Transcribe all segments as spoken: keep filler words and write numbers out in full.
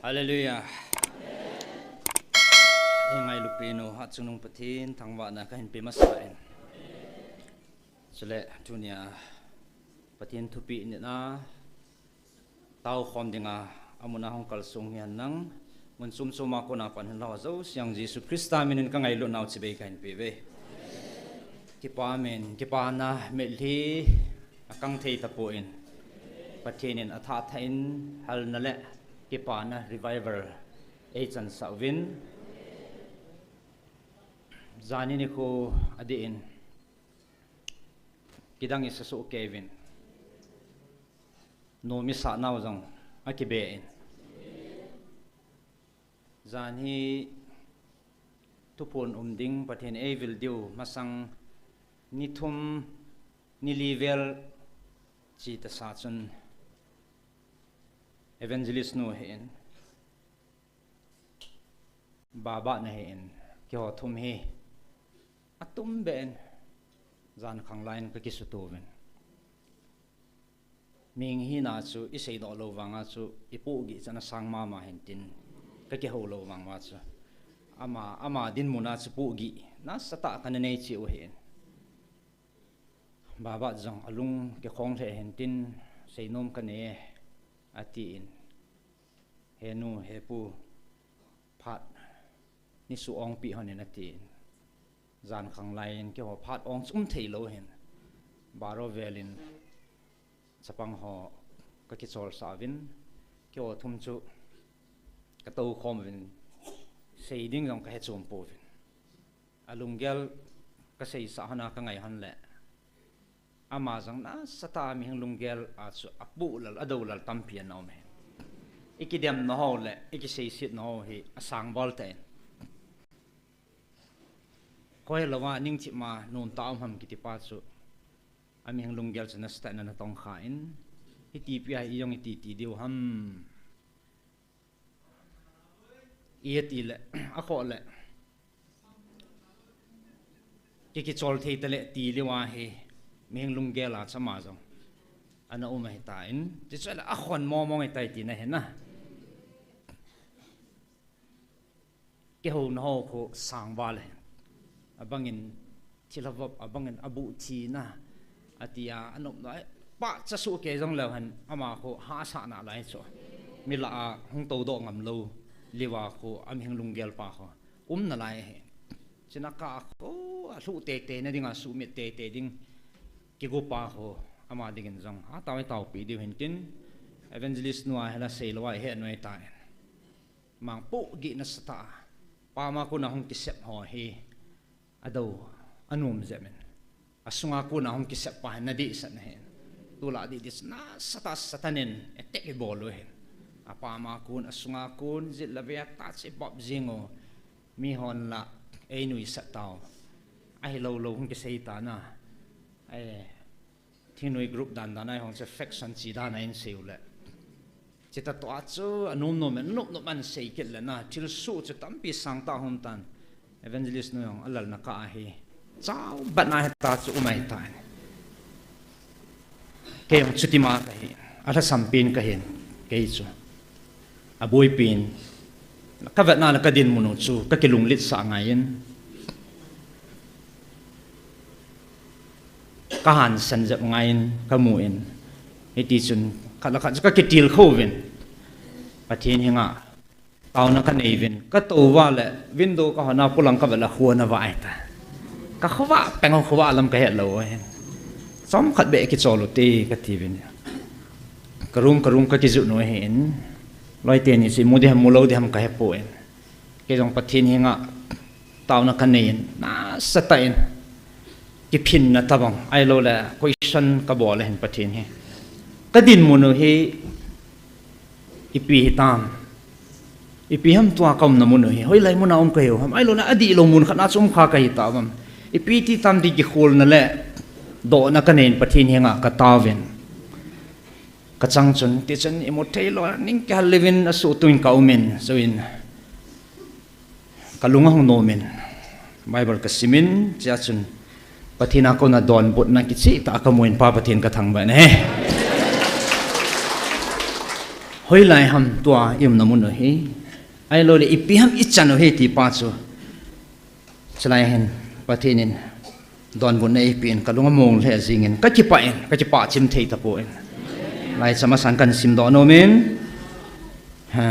Hallelujah. Ei ngailupi nu, Hatchungnung Pathen thangvahna kahin pe masa in. Chule tunia Pathen thupeh nitna taokhom dinga amun a hung kalsong hi hen lang, mun chom chom a kona pan hen lang, jouse jong Jesu Christa min in ka ngailut nau chibai kahin pe uve. Kipa min, kipana mitlhi akang thei tapon, Pathen in atha tha in halna le kipana revival eichansah uvin. Janhi nikho adeh in kidang isa soh kei uvin. Nom isah nau jong akibe in. Janhi thuphon um ding Pathen eivil diu masang ni thum ni li vel chi tasa chun evangelist nu hin, Baba na hin, keiho thum hi atum ben jan khang lai in ka kisuto uvin. Mihing hina chu isei doh lou vanga chu ipohgih chan asang mama hin tin, ka kihou lou vang uva chu ama, ama dinmun a chu pohgih nasatah kana nei cheh u hin. Baba jong alung kikhong lheh hin tin, seinom kanei e, atin. He nu, he pu, phat ni suh ongpeh hon in atin. Jan khang lai in keiho phat ong chu um thei lou hin, baro vel in chapang ho ka kicholsah uvin, keiho thum chu ka toukhom uvin, sei ding jong ka he chom pouvin. Alunggel ka seisah hon a ka ngai hon le, ama jong nasatah a mihing lunggel a chu apoh lal, adou lal tampi ana um e. Ikidemna ho le ikiseisetna ho hi asang bol tah in. Koi louva ningchip ma nomtah um ham kiti pa chu, amihing lunggel chu nasatah in ana tongkha in, hiti pi a hi ijong iti ti diu ham. Iti le, akhoh le, ki kichol thei tale ti lou ahi, mihing lunggel a chu ama jong ana um ahitan, ti chu le akhon momong ahitai tina ahi na. Kihouna ho khu sang val ahi. Abangin thilha vop, abangin abuh thina, atia, anop nai, pahcha soh kei jong leu hen, ama khu hahsatna lai chu. Mi lah a hung toudoh ngam lou, liva khu, amihing lunggel pa khu um nalai ahi. Chuna ka khu, alhuh teitei na dinga, sumit teitei ding, kigo pa khu, ama dingin jong, atao, ataopi diu hin tin, evangelist nu a hila sei lou a, he noi ta. Mang pohgih nasatah a, pama kona hung kisep ho hi, adou, anom jep in. Asunga kona hung kisep pa hi nadehset na hin. Tulai dih dih nasatah Satan in attack ibol u hin. Apama kon, asunga kon, jit le vei a tah chu ibop jing u. Mihon la einuisat tau. Ahilou lou hung kisei ta na. Eh, Thingnoi group dan dan a ihung chu faction chi dan a in sei u le. Chutah toh a chu anom nom in, nop nop in sei kit le na, thilsoh chu tampi sang tah hung tan. Evangelist nu jong alal na ka ahi. Chau bat na hita chu um ahitan. Kei jong chuti ma kahi. Alhasam pen kahin. Kei chu. Aboipen, ka vetna le ka dinmun u chu, ka kilunglit sah ngai in. Ka hansan jep ngai in, ka mu in. Hiti chun, khat le khat chu ka kitilkhou vin. Pathen henga, taona ka nei vin. Ka tou uva le, window ka hon a polang ka vet le khua ana vah ahitai. Ka khovah peng u khovah lam ka het lou u ahin. Chomkhat beh kichol u te ka ti vin. Ka room, ka room ka kijot u ahin. Loi teni chu imu ding ham, mu lou ding ham ka hepon. Kei jong Pathen henga taona ka nei in, nasatah in. Kiphinna tabang, ahilou le question ka bol ahin Pathen hi. Ka dinmun u hi ipi hitam. Ipi ham tua ka umna mun u hi. Hoilai mun a um ka hiu ham. Ahilou le adihlou mun khat na chu um kha ka hita vem. Ipi ti tam ti kikholna le dohna ka nei in Pathen henga ka taovin. Ka chang chun, ti chun, imut thei lou, ning kihal levin asuh tuin ka um in, chuin ka lung ahung nom in, Bible ka sim in, chua chun, Pathen a kona donbutna kicheh tah ka mu in Pa Pathen ka thangvah e. Hoilai ham tua i umna mun u hi. Ahilouleh ipi ham i chan u hi ti pa chu. Chulai hin Pathen in donbutna eipeh in ka lung among lheh jingin ka kipah in, ka kipah chim thei tapon. Laicham asan kahin simdoh nom in. Ha,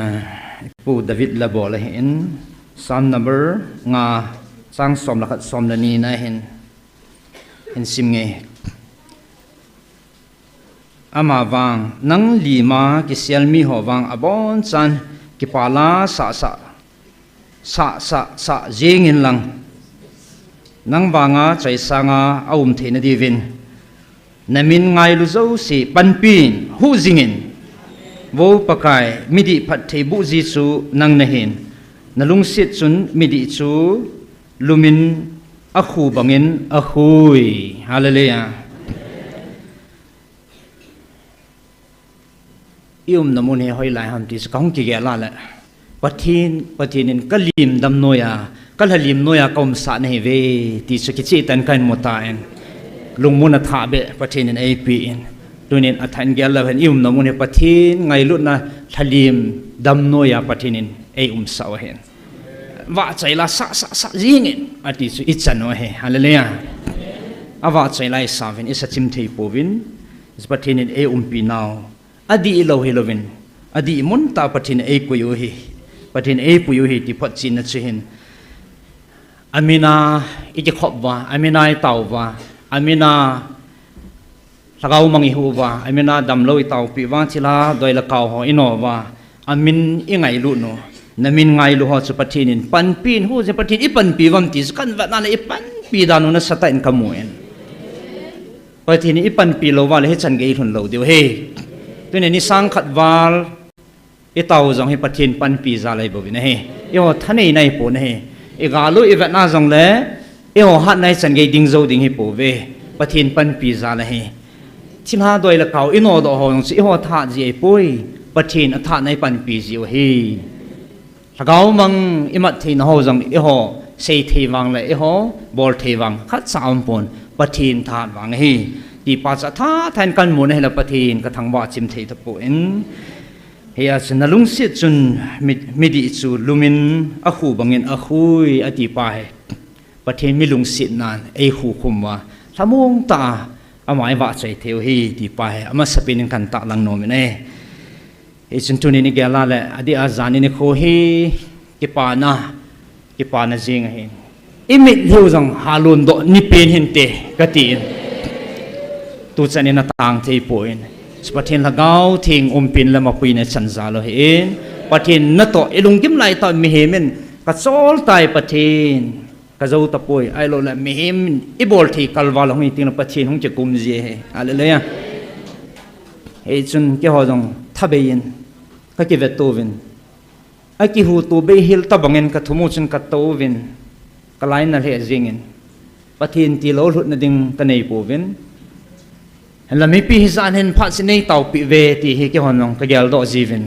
Pu David la bol ahin, Psalm number nga, chang som le khat, som le ni na hin, hin sim nge. Amavang, nang lima kisel miho vang abonchan kipah la sah sah, sah sah sah jingin lang, nang vanga chaisanga aum theina diuvin, na min ngailu jouse panpin huh jingin. Vo Pakai, midih phatthei buh ji chu nang nahin, na lungset chun midih chu lumin akhu bangin akhui. Hallelujah. I umna mun hi hoilai ham ti chu kahung kigel a le, Pathen, Pathen in ka lim dam noiya, ka lhalim noiya ka umsah nahiuve ti chu kicheh tah in kahin mu tan. Lungmon athah beh Pathen in eipeh in. Tunin athah in gel leu hen, i umna mun hi Pathen ngailutna lhalim dam noiya Pathen in ei umsah u ahin. Vahchoi la sah sah sah jingin ati chu i chan u ahi. Hallelujah. Avahchoi la i sa uvin, i sa chim thei pouvin. Pathen in ei umpi nau adih lou hilouvin, adih mun tah Pathen in ei koi u ahi. Pathen in ei pui u ahi ti photchenna chu hin. Amin a i kikhop uva, amin a i tao uva, amin a lhagao mang i huh uva, amin a damlou i taopeh uva, thilha doi le kao ho i no uva, amin i ngailut u, na min ngailu ho chu Pathen in panpin huh jing, Pathen in i panpi uvam ti chu kahin vet na le i panpi dan u nasatah in ka mu in. Pathen in i panpi lou uva le hichan gei i lhun lou diu ahi. Tunin ni sang khat val i tao jong hi Pathen panpi jal ahi bouvin ahi. Eiho thanei na hi pon ahi. I gal u i vet na jongle, eiho hatna hichan gei ding jou ding hi pouve. Pathen panpi jal ahi. Thilha doi le kao i nodoh ho jong chu eiho thahat ji ahi poi. Pathen athahatna i panpi ji u ahi. Lhagao mang i mat theina ho jong eiho sei thei vang le eiho bol thei vang khatcha aum pon, Pathen thahat vang ahi. Ti pa chu athah thah in kahin mu na hile Pathen ka thangvah chim thei tapon. Hia chu na lungset chun mi, midih chu lumin akhu bangin akhui ati pa hi. Pathen mi lungsetnan ei khukhum uva, lhamong tah a ama i vahchoi thei u ahi ti pa hi amasapen in kahin tahlang nom in ahi. Hichun tunin i gel a le, adeh a jani nikho hi kipana, kipana jing ahin. I mitlhi u jong halon doh ni pen hinte kati in. Tuchan in atang thei pon. Pathen Lhagao Theng umpin le mapuina chan jal u ahin. Pathen natoh i lunggim lai tah mihem in ka chol tai Pathen. Ka jou tapoi, ahilouleh mihem in i bol thei kalval hung hi teng le Pathen hung kikum ji ahi. Hallelujah. Hichun keiho jong thabei in ka kivet uvin. Akihuto bei hel tobang in ka thum u chun ka tou vin. Ka lainat lheh jingin. Pathen tilou lhutna ding ka nei pouvin. Hinla mipi hijat hin phat seh nei taopeh uve ti hi keihon jong ka geldoh jiuvin.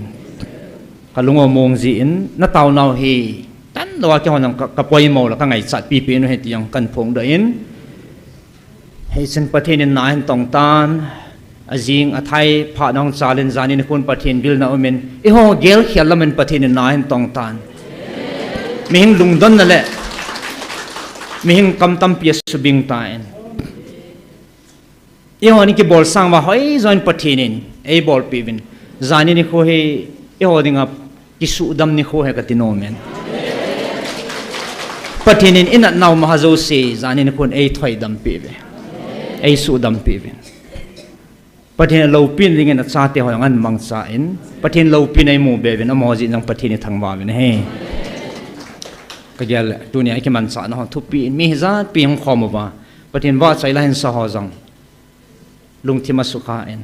Ka lung u mong jin, na taonau hi tanlou a keihon jong ka, ka poimo le ka ngaichat pipen u ahi ti jong kahin phongdoh in. Hichun Pathen in na ahin tong tan, ajing athai phat nahung chal in jani nikhon Pathen vilna um in, eiho gelkhel lam in Pathen in na ahin tong tan. Mihing lungdonna le mihing kam tampi asubing tan. Eiho ni kibol sang uva hoijoin Pathen in eibolpeh uvin. Jani nikho hi eiho dinga kisuhdam nikho ahi kati nom in. Pathen in i natnau maha jouse jani nikhon eithoidam peh uve. Eisuhdam peh uvin. Pathen in loupina dingin achate ho jong ahin mangchan, Pathen loupina eimu be uvin, amaho jeh in jong Pathen ithangvah uvin ahi. Ka gel le, tunia ikimanchahna ho thupi in, mi hijat pi hung khom uva, Pathen vahchoi la hin sa ho jong lungthim asukha in,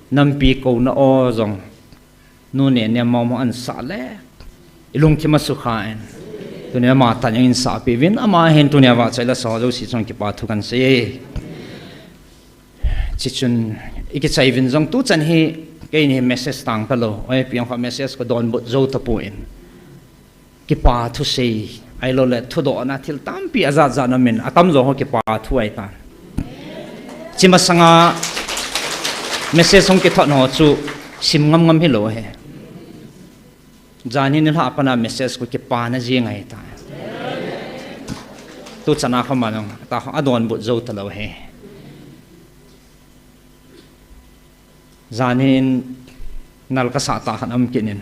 nampi kouna o jong, nu ne ne mong mong ahin sah le, i lungthim asukha in, tunia ama tah in eihin sahpeh uvin, ama hin tunia vahchoi la sa ho jouse chunga kipa thu kahin sei e. Chuchun, ikichai uvin jong tuchan hi, keini message tang talou, oi, piang kha message ka donbut jou tapon. Kipa thusei, ahilouleh thudohna thil tampi ajat jat na min, atamjo ho kipa thu ahitan. Chi masanga message hung kithot ho chu, Sim ngam ngam hilou ahi. Janhi nilhah a pat a message khu kipana jing ahi ta. Tu chana kho ma jong ta kho adonbut jou talou ahi. Janhi in nal kasah tah khat aum kit in,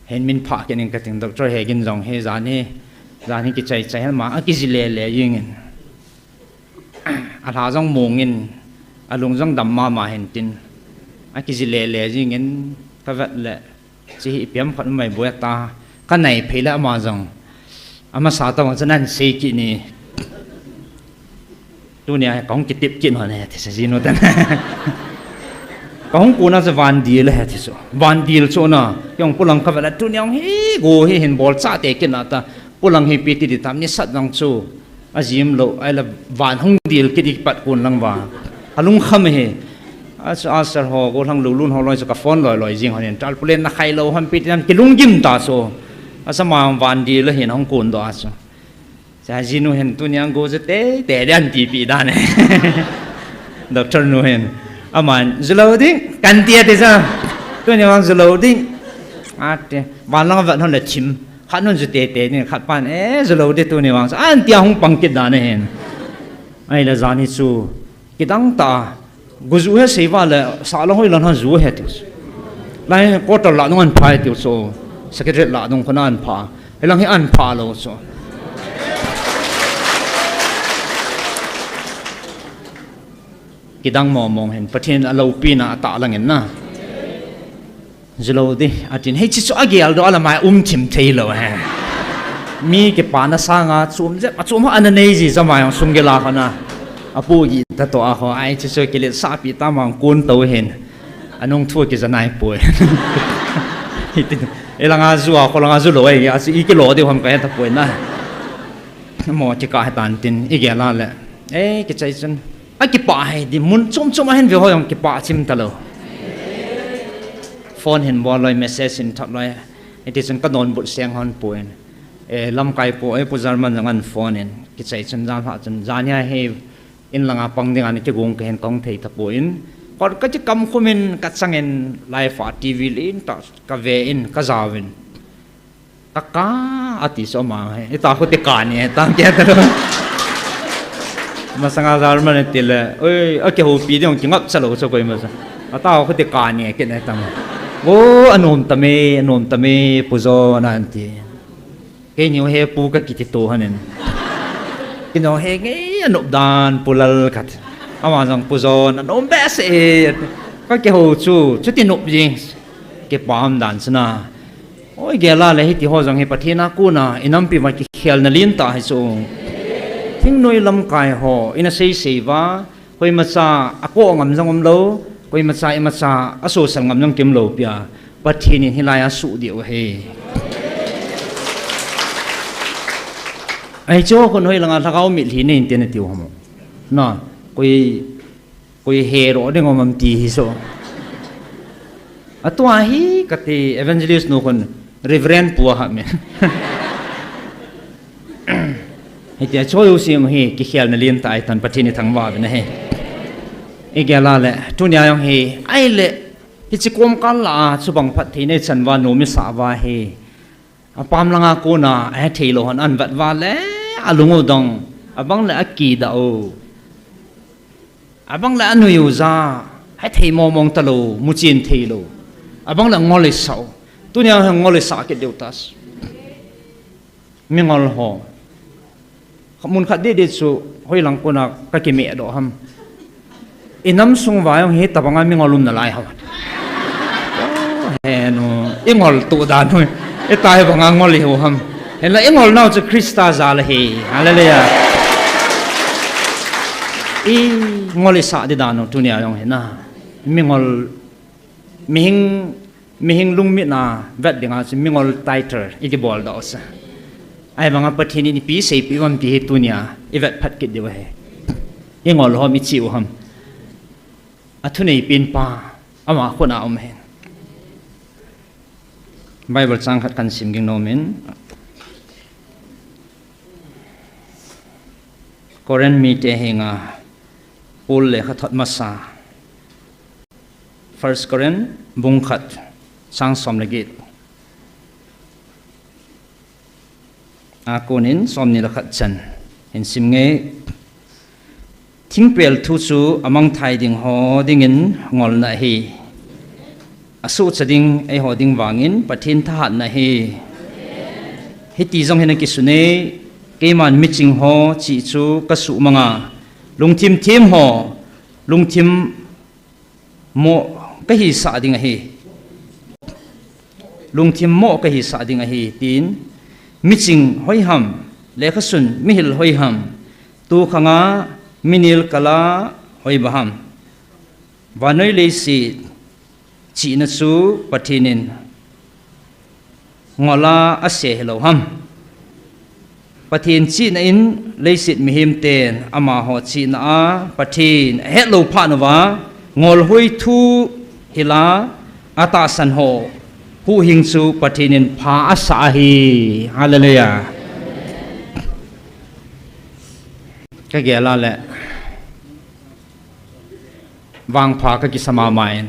hin min phah kit in kating, Doctor Hegin jong hi janhi, janhi kichai chai hen ma, akiji lele jing in. Alha jong mong in, alung jong dam mama hin tin, akiji lele jing in, kavet le, Chi hi ipi ham khat um mai boi ta, kanai phei le ama jong. Amasa tobang chu nahin sei kit ni. Tunia hi kahung kitep kit nom e, ti sa jinu tan. Kahung kona chu vandil ahi ti chu. Vandil chu na, kei jong polang kavet le tunia hung hi go hi hin bol chate kit na ta. Polang hi ipi ti di tam ni sat jong chu. Ajim lou, ahile van hung dil kit di kipat kon lang va. Alungkham ahi. A, a sir ho, gollhang lulun ho loi chu ka phone loi loi jing hon in. Tarpaulin na khai lou ham ipi ti ham kilunggim ta chu. Asa ma van dil ahin hung kon doh a chu. Sa jinu hin tunia go chu te, te dian ti pi dan e. Doctor nu hin. Aman, ju lou ding, kan ti a ti sa. Tunia vang ju lou ding. Ati, van lang vet hon le thim. Khat nun ju tete ni, khat pan, eh, ju lou ding tuni vang. An tia hung pang kit dan ahin. Ahile janhi chu, kidang ta, go ju he sei va le, sa la hoi lan han ju he tiu. Lai quarter la nung an pha tiu chu, secretary la nung khona an pha. Hilang hi an pha lou chu. Kidang mong mong hin, Pathen aloupina atah lang in na. Ju lou ding, atin, hiche chu agel doh a lamai um thim thei lou he. Mi kipana sanga chom jep, achom ho ana nei ji jama jong sung gel a khona. Apu gi ta to a kho, ai chu chu kilet sa pi ta mang kun to hin. Anung thu kija nai poi. Hitin, ilanga ju a kho langa ju lou ai, a chu i kilo ding ham ka he ta poi na. Mo kikah he tan tin, igel a le. Eh, kichai chun. Akipah hi di mun chom chom a hin ve ho jong kipah chim talou. Phone hin bol loi, message hin thot loi. Hiti chun ka donbut seng hon poi. Eh, lamkai po, eh, Pu German jong an phone in. Kichai chun jan ha chun, jan hi a hi in langa pang ding a ni kigong ka hin kong thei ta poi. Kot ka kikam khum in ka chang in live a T V lin ta ka ve in ka jao in. Ka ka, ati so ma he. Ita khu ti ka ni, ta kia ta lo. Masanga German ti le, oi, a kihoupi ding kingap cha lou chu koima sa. Ata khu ti ka ni, kit na tam. Vo, anom tame, anom tame, Pu John anti. Keini he pu ka kiti to hanin. Kino he nge anop dan Pu Lalkhat. Ama jong Pu John, anom behseh e. Ka kihou chu, chuti nop jing. Kipah dan chu na. Oi, gel a le hiti ho jong hi Pathen a kona, i nampi uva kikhelna lentah hi chu. Thingnoi lamkai ho, ina sei sei uva, koimacha akoh ngam jong umlou, koimacha imacha asosal ngam jong kiumlou pia. Pathen in hilai a suh diu ahi. Ahi chu khun hoi langa lhagao mitlhi nei inte na tiu ham. Na, koi Koi he ro ding om am ti hi so. Atua hi kati evangelist nu khun Reverend Pu a ha me. Hitia choi u sing hi kikhelna lentah ahi tan Pathen i thangvah uvin ahi. I gel a le, tunia jong hi, ahile, hiche kom kal lah a, chubang phatthei nei chan uva, nom i sah uva hi. Apam langa kona, ahethei lou hon an vet uva le, alung u dong, abang le akidah u. Abang le anui u ja, hethei mong mong talou, muchen thei lou. Abang le ngol i sah u. Tunia ngol i sah kit diu tas. Mingol ho. Mun khat didi chu, hoilang kona ka kimeh doh ham. I nam sung uva jong hitabanga mingol um nalai ham. Oh, he nu, i ngol tu dan u. Ita hibanga ngol i u ham. Hinla i ngol nau chu Christa jal ahi. Hallelujah. I ngol i sah di dan u tunia jong hi na. Mingol, mihing Mihing lungmitna vet dinga chu mingol title i kibol doh u sa. Ahivanga Pathen in ipi seipeh uvam ti hi tunia i vet phat kit diu ahi. I ngol hom i chi u ham. A thunei pen pa ama khut a um ahi. Bible chang khat kan sim ging nom in. Corinth mite henga Paul lekhathot masa. First Corinth bung khat, chang som le get. Akonin somni le khat chan hin sim nge. Thingpel thu chu amangthai ding ho dingin ngolna ahi. Asuhcha ding eiho ding vangin Pathen thahatna ahi. Hiti jong hin akisun e, keiman miching ho chih chu kasuhmang a, lungthim them ho, lungthim moh kahisah ding ahi. Lungthim moh kahisah ding ahi, tin. Miching hoiham, lekhasun mihil hoiham, tukhanga minel kala hoiba ham. Vannoi leiset chihna chu Pathen in ngola ase hilou ham. Pathen chihna in leiset mihem ten amaho chihna a Pathen ahet lou phat uva, ngolhoi thu hila atahsan ho huhhing chu Pathen in pha asah ahi. Hallelujah. Kagel a le vangpha kakisa mama in,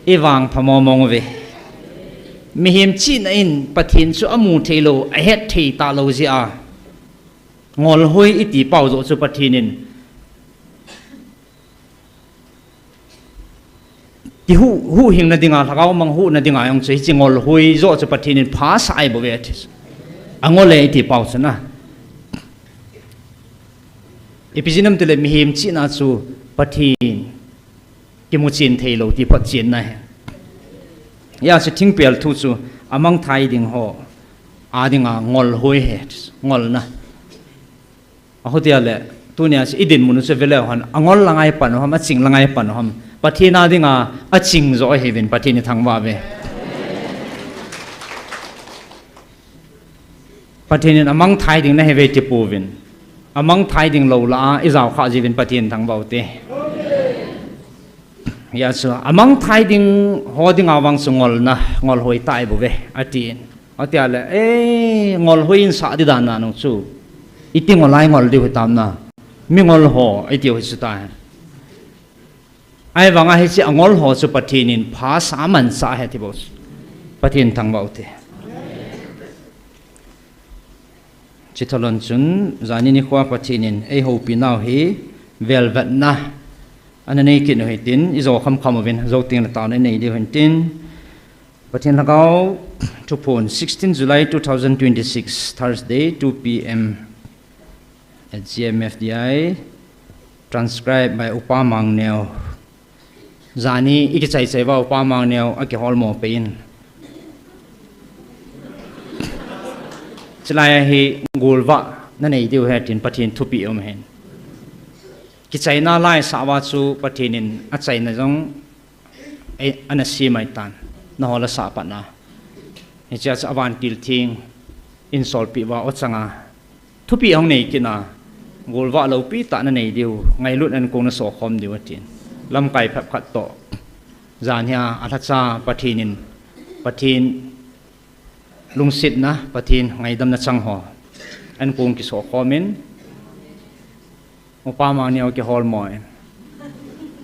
ivangpha momong uve. Mihem chihna in Pathen chu amu thei lou, ahet thei talou jeh a, ngolhoi iti pau joh chu Pathen in ti hu, huhhingna dinga, lhagao mang huhna dinga jong chu hiche ngolhoi joh chu Pathen in pha asah ahi bouve ati. Angol e iti pau chu na. Ipi jeh ham itile mihem chihna chu Pathen kimuchen thei lou ti photchenna ahi. Hijeh chun thingpel thu chu amangthai ding ho a dinga ngolhoi ahi, ngolna. Ahutia le, tunia chu idinmun u chu veleu hen, angol lang a ipan u ham, aching lang a ipan u ham. Pathen a dinga aching joh ahiuvin, Pathen ithangvah uve. Pathen in amangthai ding nahiuve tipouvin. Amangthai ding lou lah a ijaokhah jiuvin Pathen thangvah u hite. Hijeh chun amangthai ding ho dinga vang chu ngolna, ngolhoi tah ahi bouve, atin. Atia le, eh, ngolhoi in sah di dan na nung chu. Iti ngol a ingol diu hitam na. Mingol ho, iti u hi chu ta. Ahivanga hiche angol ho chu Pathen in pha asah, amansah ahi ti bou chu. Pathen thangvah u hite. Chutah lon chun, jani nikho a Pathen in eihoupinau hi velvetna ana nei kit u hitin, ijo khamkham uvin, jou tengle taona inei diu hintin. Pathen Lhagao Thuphon, sixteen July two thousand twenty-six, Thursday, two P M at G M F D I, transcribed by Upa Mangneo. Jani ikichai chai uva Upa Mangneo akiholmo peh in. Chulai a hi golvah nanei diu ahi tin Pathen thupeh aum ahin. Kichaina laisah uva chu Pathen in achaina jong, eh, ana sem ahitan. Nahol asah pat na. Hichea chu avantil theng in solpeh uva o changa thupeh ahung nei kit na, golvah loupi tah nanei diu, ngailut ankong nasoh khom diu atin. Lamkai phep khat toh janhia alhacha Pathen in, Pathen lungsetna, Pathen ngaidamna chang ho ankong kisoh khom in, Upa Mangneo kiholmo in.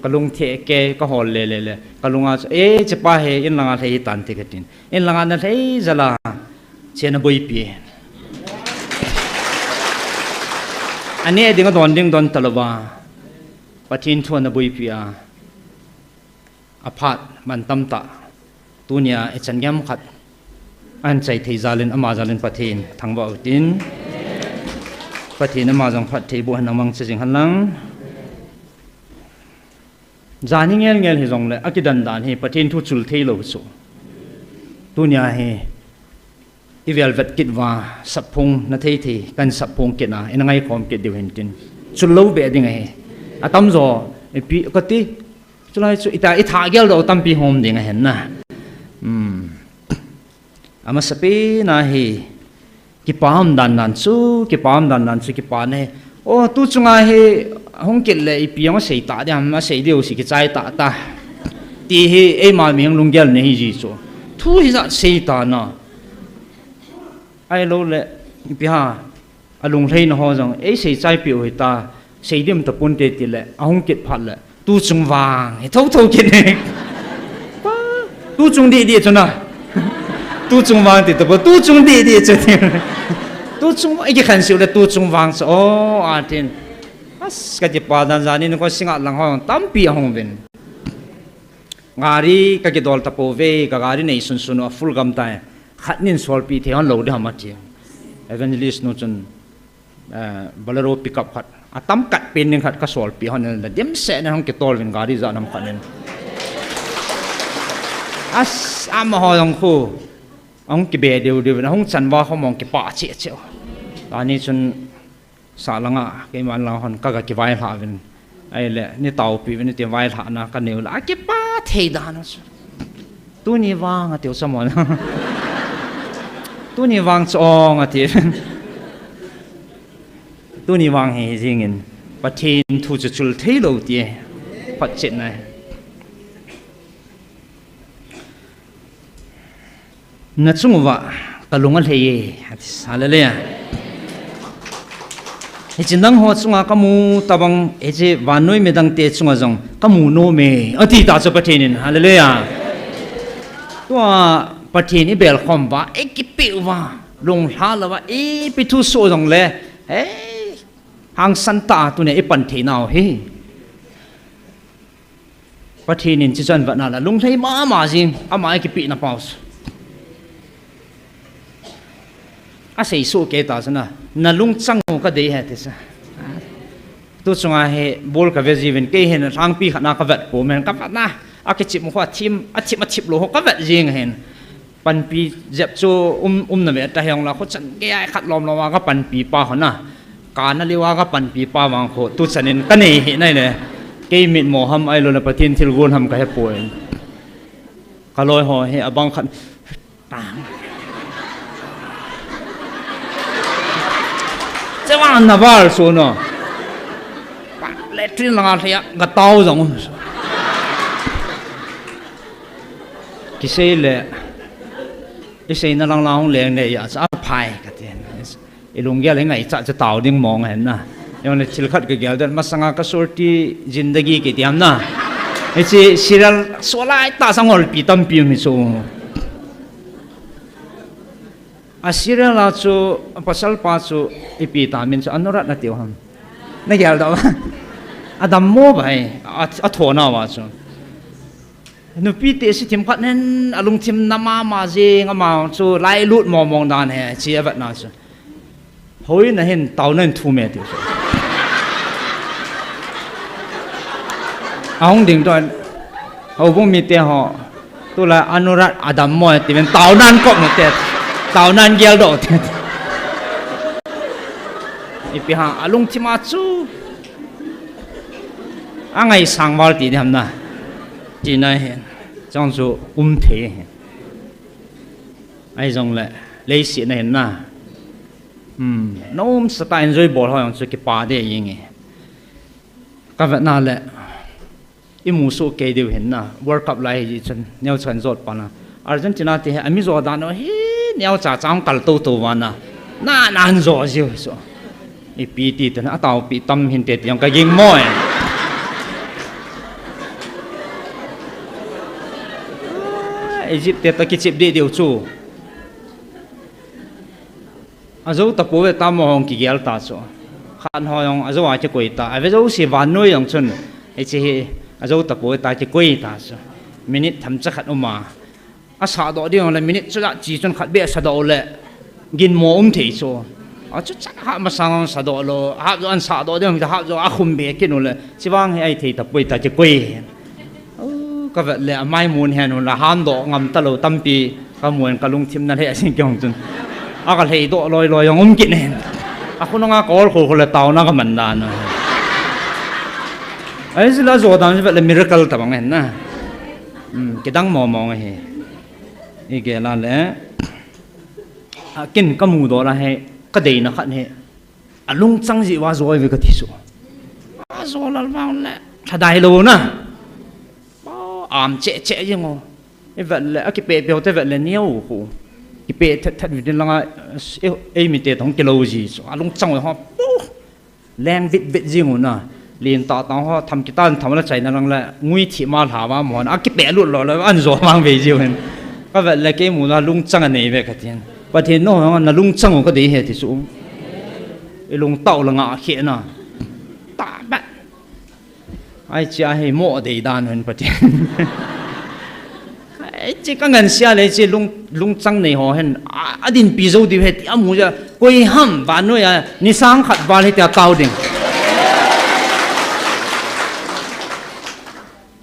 Kalung theh kei, kahol le le le. Kalunga chu, eh, chepa hi in langa lhai hitan ti katin. In langa nalhai jal a, che naboipi. Aneh ding adon ding don talouva, Pathen thu anaboipi a. Aphat mantam tah. Tunia ichan gei ham khat ahin chai thei jal in, ama jal in Pathen thangvah u hitin. Pathen ama jong phattheiboh in nang mangcha jing hen lang. Jani ngel ngel hijongle, akidan dan hi Pathen thu chul thei lou chu. Tunia hi ivelvet kit uva, sapphong nathei thei, kahin sapphong kit na, ina ngaikhom kit diu hintin. Chul lou beh ding ahi. Atamjo, ipi kati, chulai chu ita, itha gel doh tampi hom ding ahin na. Hmm. Amasapen a hi, kipa um dan dan chu, kipa um dan dan chu, kipa na hi. O, tu chunga hi, hung kit le ipi jong asei ta ding ham, asei diu si kichai tah ta. Ti hi, eima mihem lunggel na hi ji chu. Thu hijat sei ta na. Ahilou le, ipi ham, alunglhaina ho jong, ei seichai peh u hita, sei dim taponte ti le, ahung kit phat le, tu chung vang, hi thotho kit ne. Tu chung didi chu na. Tu chung vang ti tu po, tu chung didi chu ti. Tu chung vang, iki khan siu le tu chung vang chu. Oh, atin. As, ka ti pa dan jani ko singa lang ho tampi ahung vin. Gari ka kidol ta po ve, ka gari nei sun sun a full gam tai. Khat nin solpi thei hon lo de ham ati. Evangelist nu chun, eh, Bolero pickup khat, a tam kat pen ning khat ka solpi hon la dimset na hong kitol vin gari ja nam khat nin. As, ama ho jong khu, hong kibe deu deu vin, hong chan va ho mong kipa che che. Ani chun, Sa langa, keiman lang hon ka, ka kivai hla vin. Ai le, ni taupi vin, ni ti vai hla na ka neu la, a kipa thei dan a chu. Tuni vang a tiu samon. Tuni vang chu ong a ti. Tuni vang hi jingin, Pathen thu chu chul thei lo ti. Phat chet nai. Na chung uva ka lung alhei e. Hallelujah. Hiche nangho chunga ka mu tabang, hiche vannoi midang te chunga jong ka mu nom e. Ati ta chu Pathen in. Hallelujah. Tua Pathen i bel khom uva, i kipe uva, lunglha louva, ipi thu soh jong le, hei, hangsan ta tuni i pan thei nau hi. Pathen in chi chan vat na la, lunglhai mama jing, ama i kipe na pau. A sei su ke ta sana, na lungchang u ka dei he ti sa. Tu chunga he, bol ka ve jiuvin, kei hin thangpi khat na ka vet po men ka vet na, a kichim ho a thim, a thim, a thip lo ho ka vet jing hin. Panpi jep chu um, um na ve ta hiong la, khu chan ge ai khat lom lom a ka panpi pa ho na. Ka na liu a ka panpi pa vang khu, tu chan in ka nei hi nai le. Kei mit mo ham ai lo le Pathen thil gon ham ka he poi. Ka loi ho hi a bang khat. Che vang na val su no. Pa le trin langa thia ka tau jong um. Kisei le, i sei na lang lang hung leng ne ya, sa phai ka ti. I lunggel hi ngaicha cha tau ding mong hen na. Jong le thil khat ka gel den, masanga ka surti zindagi kiti ham na. Hiche serial so lai ta sang hol pi tampi mi chu. A serial a chu, a pasal pa chu, ipi ta min chu, Anurat na tiu ham. Na gel da. A dammo bai, a, a thona va chu. Nupi te si thim khat nen, a lungthim na mama jing, ama chu, lai lut mong mong dan he, chi a vet na chu. Hoi na hin, tau na hin thu me tiu chu. A hung ding don, houbung mi te ho, tu la Anurat a dammo ti ven tau nan kop mo te, tau nan gel do te. Ipi ha, a lungthim a chu. A ngaisang val ti di ham na. Ti na hin, chong chu um thei hin. Ai jong le, leiset na hin na. Hmm, na um sa ta enjoy bol ho jong chu kipa de jing e. Ka vet na le, i mu su kei diu hin na, World Cup lai hi chun, neo chan jot pa na. Argentina te hi, a mi jo dan o hi, neo cha chang kal to to va na. Na, na an jo jiu so. Ipi ti te na, a taupi tam hin te ti jong ka ging mo e. Egypt te ta kichip di diu chu. A jo ta po ve ta mo hong kigel ta chu. Khan ho jong a jo a kikoi ta. A ve jo si vannoi jong chun. Hiche hi a jo ta po ve ta kikoi ta chu. Minute themcha khat um a. A sa doh ding le minute chu la chi chun khat be sa doh le. Gin mo um thei chu. A chu cha ha masang sa doh lo. Ha jo an sa doh ding ha jo a khum be kin u le. Chi vang hi ai thei ta poi ta kikoi. Oh, ka vet le, a mai mun hen hun la, ham doh ngam ta lo tampi, ka mun ka lungthim na lheh sing kei hong chun. A ka lhei doh loi loi jong um kit nen. A khunung a kol khol khol le tau na ka man dan. Ai si la jo dan si vet le miracle ta bang hen na. Hmm, kidang mo mo nge he. I gel a le. A kin ka mu doh la he, ka dei na khat he. A lungchang jeh uva jo ve ka ti su. A jo lal vang le, lhadai lo na. Ba, am che che jeng o. I vet le, a kipe pe te vet le neo khu. Kipe that that vidin langa, e, e mi te tong kilo ji su. A lungchang ho. Leng vit vit jing u na. Lin tah tah ho tham kitan tham la chaina lang le ngui thi ma lha va mo na kipe lut lo le an jo mang ve jiu hin. Ka vet le kei mu na lungchang a nei ve ka tin. Pathen no na lungchang u ka dei he ti chu. I lungtau la nga khe na. Ta ba. Ai chia he mo dei dan hen Pathen. Hiche ka ngansia le hiche lung, lungchang nei ho hen, a, adinpi jou diu ahi ti amu jeh a, koi ham vannoi a, ni sang khat val hitia kau ding.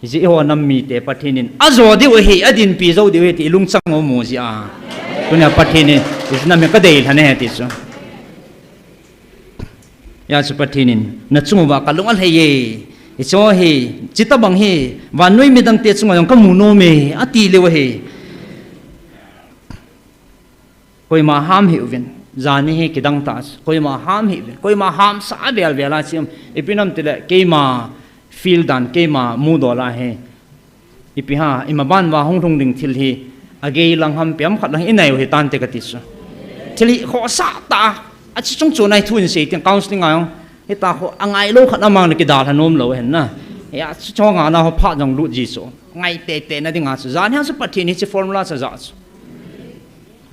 Hiche eiho nam mite Pathen in, ajo diu ahi, adinpi jou diu ahi ti lungchang u mu jeh a. Tunia Pathen in, hiche nam hi ka dei lha ne ti chu. Hijeh chun Pathen in, na chung uva ka lung alhai e. Hiche hi, hiche tobang hi, vannoi midang te chunga jong ka mu nom e, ati leu ahi. Koima ham hih uvin, jani hi kidang tah, koima ham hih uvin, koima hamsa a vel vel a chi um, ipi nam tile, keima feel dan, keima mu dol a hi. Ipi ham, ima ban uva hung lhung ding thil hi, agei lang ham piam khat lang i nei u hi tante ka ti chu. Thil hi khohsah tah, achu chung chu nei thu in sei tin counseling a jong, hita kho, angai lou khat amang na kidalha nom lou hen na. Hia chu chong a na ho phat jong lut ji chu. Ngai tete na ding a chu. Jan hian chu Pathen hiche formula chu ja chu.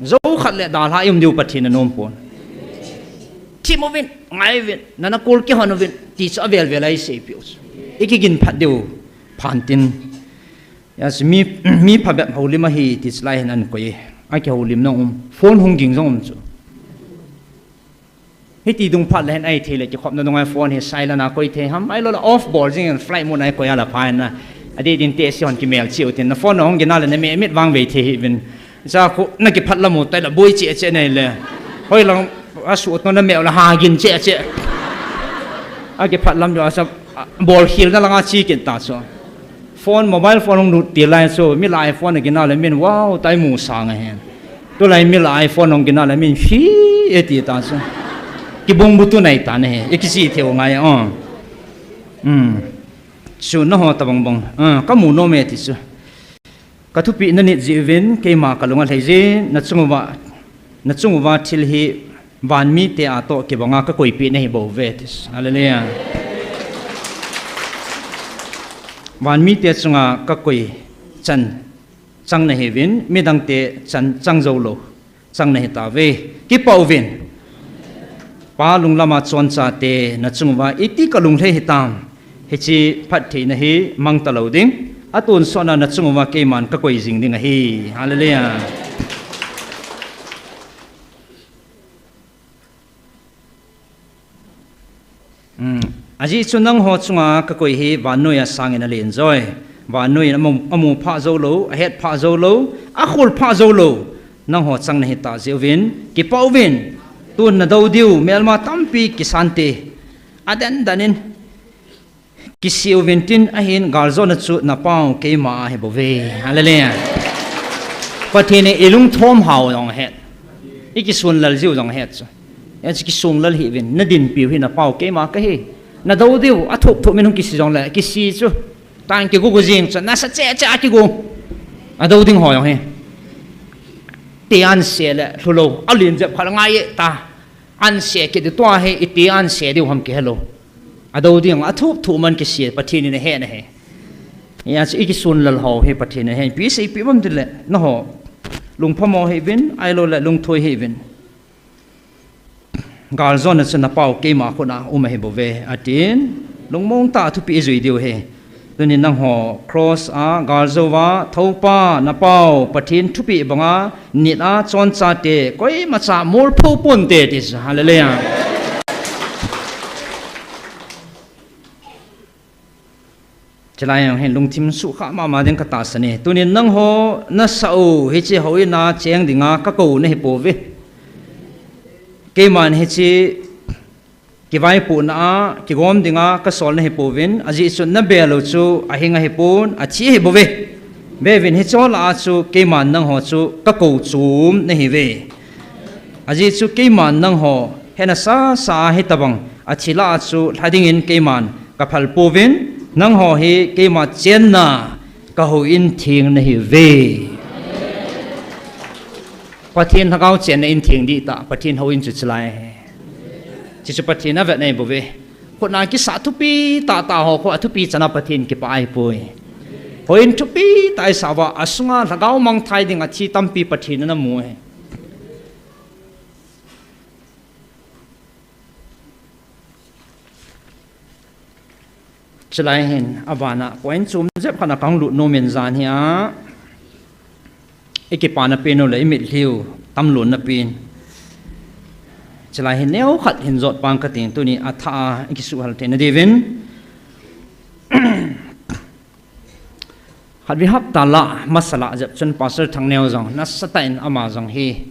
Jou khat le dalha i um diu Pathen anom pon. Thim uvin, ngai uvin, nana kol kihon uvin, ti chu avel vel a i seipeh u chu. I kigin phat diu, phan tin. Hijeh chun mi, mi phabep houlim ahi ti chu lai hin an koi. Akihoulim na um. Phone hung ging jong um chu. Hiti dung phat le hin ahi thei le kikhopna dung a phone hi silent a koi thei ham. Ahilou le off bol jing in flight mode a koi a la pha in na. Adeh din te si hon kimel cheh u tin na phone na hung ging a le na me mit vang vei thei hih uvin. Cha khu na kiphat lam u tai la boi cheh cheh nei le. Hoilang a su to na me u la ha gin cheh cheh. A kiphat lam jo a sa bol khil na lang a chi kin ta chu. Phone, mobile phone hung lut ti lai chu, mi la iPhone a gin a le min wow, tai mu sang a hen. Tulai mi la iPhone hung gin a le min fi e ti ta chu. Kibung bu tu nai ta na he, i kisi thei u ngai a. Hmm. Chu na ho ta bang bang. Ah, ka mu nom e ti chu. Ka thupeh na nit jeh uvin, keima ka lung alhai jin, na chung uva, na chung uva thil hi, Van mite a toh kibanga ka koipeh na hi bou ve ti. Hallelujah. Van mite chunga ka koi chan chang na hi uvin, midang te chan chang jou lou, chang na hi ta ve. Kipah uvin. Pa lunglam a choncha te na chung uva iti ka lunglhai hi tam. Hiche phattheina hi mang ta lou ding. Atonsot na na chung uva keiman ka koi jing ding ahi. Hallelujah. Hmm. Ajeh chu nangho chunga ka koi hi vannoi a sangin alen joi. Vannoi in amu, amu phah jou lou, ahet phah jou lou, akhol phah jou lou. Nangho chang na hi ta jeh uvin, kipah uvin, tun na dou diu, melma tampi kisan te. Aden den in, kisih uvin tin ahin galjona chu na pau keima ahi bou ve. Hallelujah. Pathen in i lungthom hau jong ahet. I kisun lal jiu jong ahet chu. Hijeh chun kisun lal hih uvin, na dinpiu hi na pau keima kahi. Na dou diu, athup thup min hung kisih jongle, kisih chu. Tang kigu gu jing chu, nasa cheh cheh a kigu. Adou ding ho jong hi. Te an se le, lhu lou, alen jep khat ngai e ta. An se kit diu tua hi, iti an se diu ham kihe lou. Adou ding, athup thup man kisih, Pathen in ahe na hi. Hijeh chun i kisun lal ho hi Pathen in ahe. Ipi seipeh bam tile, nangho. Lungphamo hih uvin, ahilou le lungthoi hih uvin. Galjona chu na pau keima khut a um ahi bou ve, atin. Lungmong tah a thupeh i jui diu ahi. Tuni nangho cross a galjou a, Toupa, na pau, Pathen thupeh banga, nit a, choncha te, koima cha, molpho pon te, ti chu, hallelujah. Chulai jong hin lungthim sukha mama ding ka tahsan e. Tuni nangho na sa u, hiche houin a cheng dinga ka kou na hi pouve. Keiman hiche kivaipohna a, kigom dinga ka sol na hi pouvin, ajeh chu na bel u chu ahing ahi pon, athi ahi bouve. Veuvin hiche ho lah a chu keiman nangho chu ka kou chom na hi uve. Ajeh chu keiman nangho hena sasa a hitabang athi lah a chu lha dingin keiman ka phal pouvin, nangho hi keima chenna ka houin theng na hi uve. Pathen lhagao chenna in theng ding tah, Pathen houin chu chulai. Chuchu Pathen avet na hi bouve. Khutna kisah thupi tah tah ho khu a thupi chana Pathen kipah ahipoi. Houin thupi tah isah uva, asunga lhagao mangthai dinga thi tampi Pathen in ana mu ahi. Chulai hin, abana, point chom jep khat a kahung lut nom in jan hi a, ikipana pen u le imitlhi u tamlon na pen. Chulai hin neo khat hin jot pang kating, tuni a thah a ikisuhhal theina diuvin. Khatvei hapta lah masa lah jep chun Pastor Thangneo jong nasatah in ama jong hi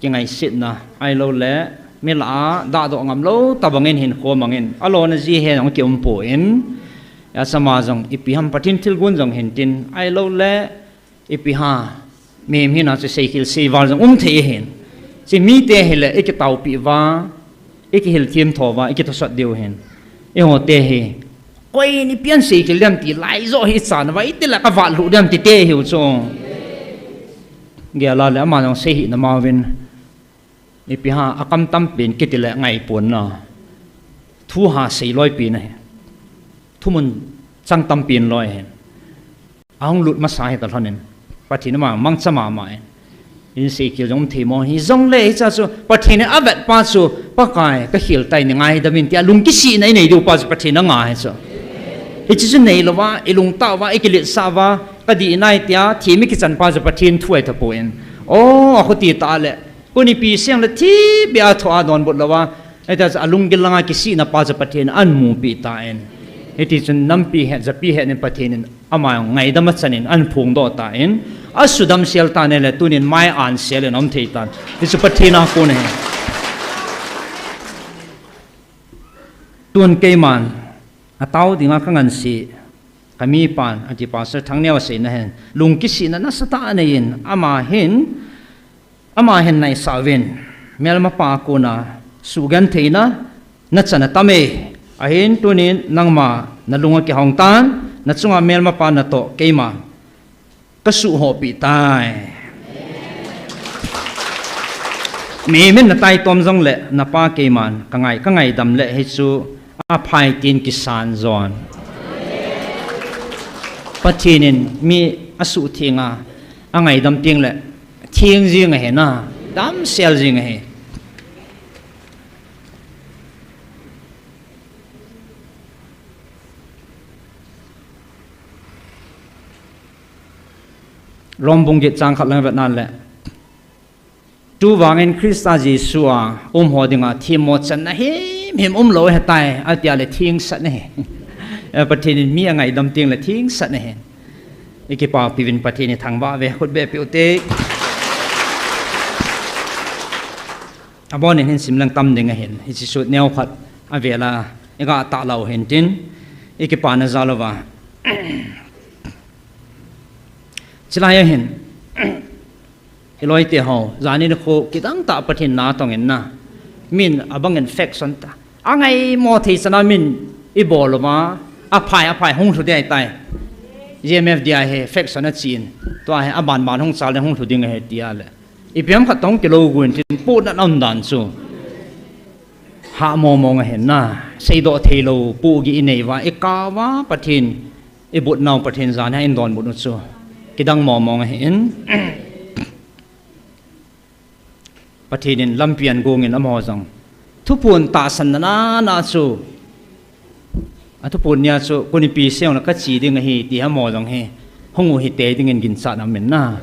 kingaisetna ahilouleh mi lah a dahdoh ngam lou tobangin hinkho mangin alona ji he jong kium poi. Hiche ama jong ipi ham Pathen thilgon jong hin tin ahilouleh ipi ham mihem hina chu seikhel seival jong um thei ahin. Hiche mite hi le ikitaopeh uva, ikihil them tho uva, ikithosot diu ahin. Eiho te hi, koiin ipi a seikhel dem ti lai joh hi ichan uva, iti le kavat lhu dem ti te hiu chu. Gel a le ama jong sei hih na ma uvin. Ipi ham, akam tampen kiti le ngaipon na. Thu ha sei loi pen ahi. Thumun chang tampen loi ahi. Ahung lut masa hi talhon in. Pathen ama mangcha mama in. Inseikhel jong um thei mo hijongle hiche chu. Pathen in avet pa chu. Pakai kakhel tai nei ngaidam in tia lungkisihna inei diu pa chu Pathen in anga ahi chu. Hiche chu neilou va, ilungtah uva, ikiletsah uva, kadih nai tia, thim ikichan pa chu Pathen thu ahi tapon. O, akhuti tah le. Konipi seng le thipbeh a thoh a donbut louva. Hiti chun alunggil langa kisihna pa chu Pathen in ahin mupeh tan. Hiti chun nampi het, japi het in Pathen in ama ngaidam achan in ahin phongdoh tan. Asudam sel tan le tunin mai an sel in aum thei tan. Hichu Pathen a kon ahi. Tun keiman, atao dinga kangansei, kamipan, ati Pastor Thangneo aseina hin, lungkisihna nasatah anei in, ama hin, ama hin naisah uvin, melmapa a kona, sugentheina, nachan atam e, ahin tunin nangma, nalung akihong tan, nachunga melmapa natoh, keima, kasuhhohpeh tai. Mihem in nataitom jongle, napa keiman, kangai, kangaidam le, hichu, aphai tin kisan jon. Pathen in mi asuhtheng a, angaidam teng le, theng jing ahi na, damsel jing ahi. Rom bung get chang khat lang vet nan le. Tuvangin Christa Jesu a um ho dinga themmo channa himhim umlou ahitai, atia le thengsel ahi. Eh, Pathen in mi angaidam teng le thengsel ahi. Ikipapi uvin Pathen ithangvah uve, khut beh peh ute. Abonin hin sim leng tam ding ahin, hiche sut neo khat avela, iga tah lou hin tin, ikipana jal uva. Chulai a hin, iloi te ho, jani nikho, kidang tah Pathen natong in na, min abang in faction ta. Angaimo thei chana min ibol uva, aphai, aphai hung lhu ding ahitai. G M F D I hi faction achin, tua hi aban ban hung chal le hung lhu ding ahi tia le. Ipi ham khat tong kilou gun tin pu na nam dan chu. Ha mo mo nga hen na. Seidoh thei lou pu gi inei uva, ikah uva Pathen, ibut nau Pathen jan hi indon but u chu. Kidang mo mo nga hin. Pathen in lampi ahin gong in amaho jong. Thuphon tahsan na na na chu. Athuphon nia chu, konipi seng le kache ding ahi, ti amaho jong hi. Hung u hite ding in ginchat na um in na.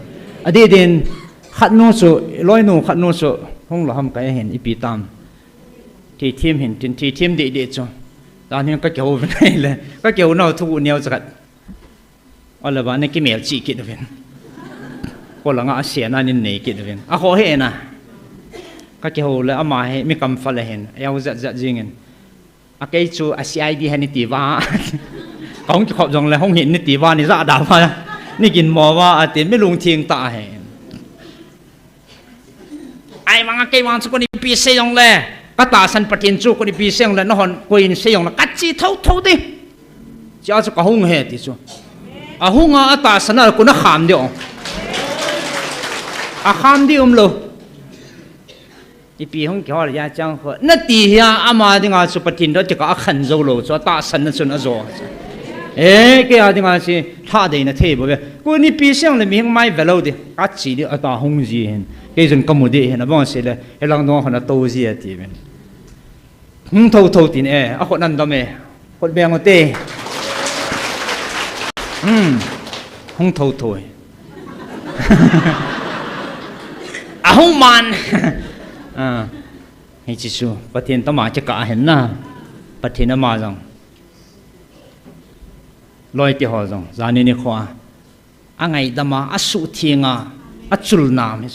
Adeh din, khat nu chu, loi nu khat nu chu, hung lou ham kai ahin, ipi tam. Thithem hin, tin thithem deh deh chu. Tan hin kakihou vin ahile, kakihou nau thu neo cha khat. Ole ba, na kimel chih kit uvin. Ko langa asia na nin nei kit uvin. Akhoh hih na. Kakihou le ama hi mi kam pha le hin. Ayau jat jat jing in. Akei chu a C I D hi ni ti uva. Kahung kikhop jong le hung hin ni ti uva ni ja da uva. Ni ginmo uva ati mi lungthim tah ahi. Ahivanga kei vang chu konipi sei jong le, katahsan Pathen chu konipi sei jong le, nahon koi in sei jong le, kache thotho ding. Chea chu kahung ahi ti chu. Ahunga atahsan a kon akham ding. Akham ding umlou. Ipi hung kihol hia chang kho. Nati hia ama dinga chu Pathen toh kikah a khan jou lou chu, atahsan na chun ajo. Eh, kei a dinga chu lhadeina thei bou ve. Koi nipi seng le mi hung mai ve lou di. Kachi di ata hung ji hin. Kei jong kamu di hin abang se le. Hilang dong hon ato ji ati ve. Hung thotho tin e, akhut nan dam e. Khut beng u te. Hmm. Hung thotho e. Ahung man. Ah. Hiche chu, Pathen toh ama kikah ahin na. Pathen ama jong. Loi ti ho jong, jani nikho a. Angaidam a, asuhtheng a, achulna mi.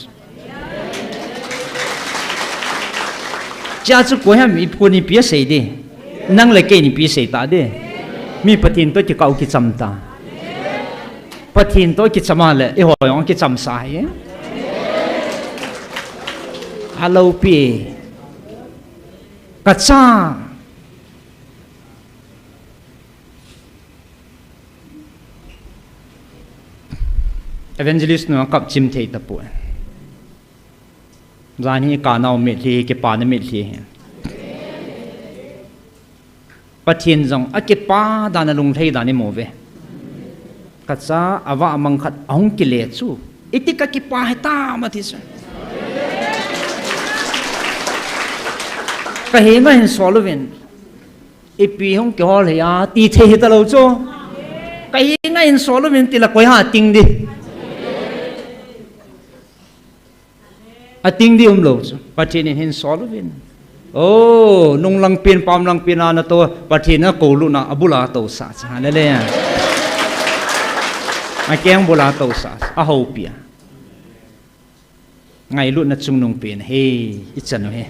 Chia chu koi ham, i koi nipi asei di. Nang le kei nipi sei ta di. Mi Pathen toh kikah u kicham ta. Pathen toh kicham a le, eiho jong kicham sa hi. Alopi. Kacha. Evangelist nu akap chim thei tapoi. Jan hi kanao mitlhi, kipana mitlhi. Pathen jong akipa dan, alunglhai dan imu ve. Kacha avah mang khat ahung kile chu. Iti kakipa hitam ati chu. Kahenga hin sol uvin. Ipi hung kihol hia, ti thei hita lou chu. Kahenga hin sol uvin ti la koi ha ting di. Ating di umlou chu. Pathen in hin sol uvin. Oh, nung lang pen, pam lang pen a nato, Pathen in akou lutna, abul a atousah chu. Hallelujah. Akeng bul a atousah. Ahoupi a. Ngailutna chungnung pen hi, ichan u hi.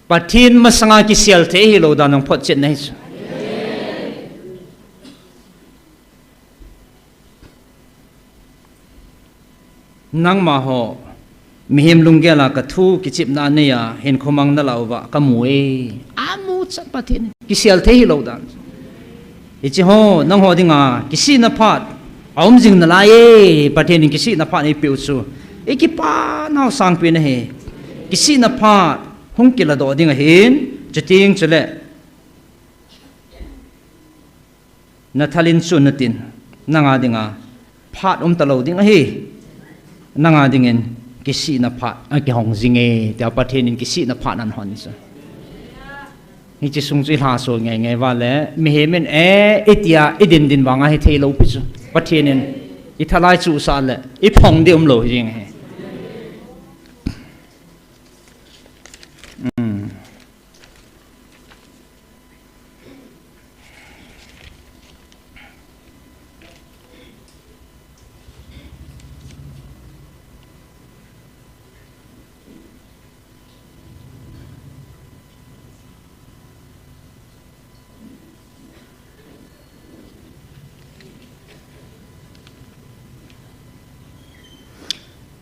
Pathen masanga kisel thei hilou dan nang photchetna hi chu. Nangma ho, mihem lunggel a kathu kichepna neiya, hinkho mang nalah uva kamu e. Amu chan Pathen, kisel thei hilou dan. Hiche ho, nangho dinga, kisihna phat aum jing nalai e, Pathen in kisihna phat eipeh u chu. Ikipa nau sangpen ahi. Kisihna phat hung kiladoh ding ahin, chuting chule. Nathal in chu natin, nanga dinga phat umta lou ding ahi. Nanga dingin kisihna phat akihong jing e, tia Pathen in kisihna phat anahon chu. Hiche sung chu ilhaso ngei ngei uva le, mihem in e, itia, idin din vanga hithei lou pi chu. Pathen in ithalai chu sah le, iphong di umlou jing ahi. Um.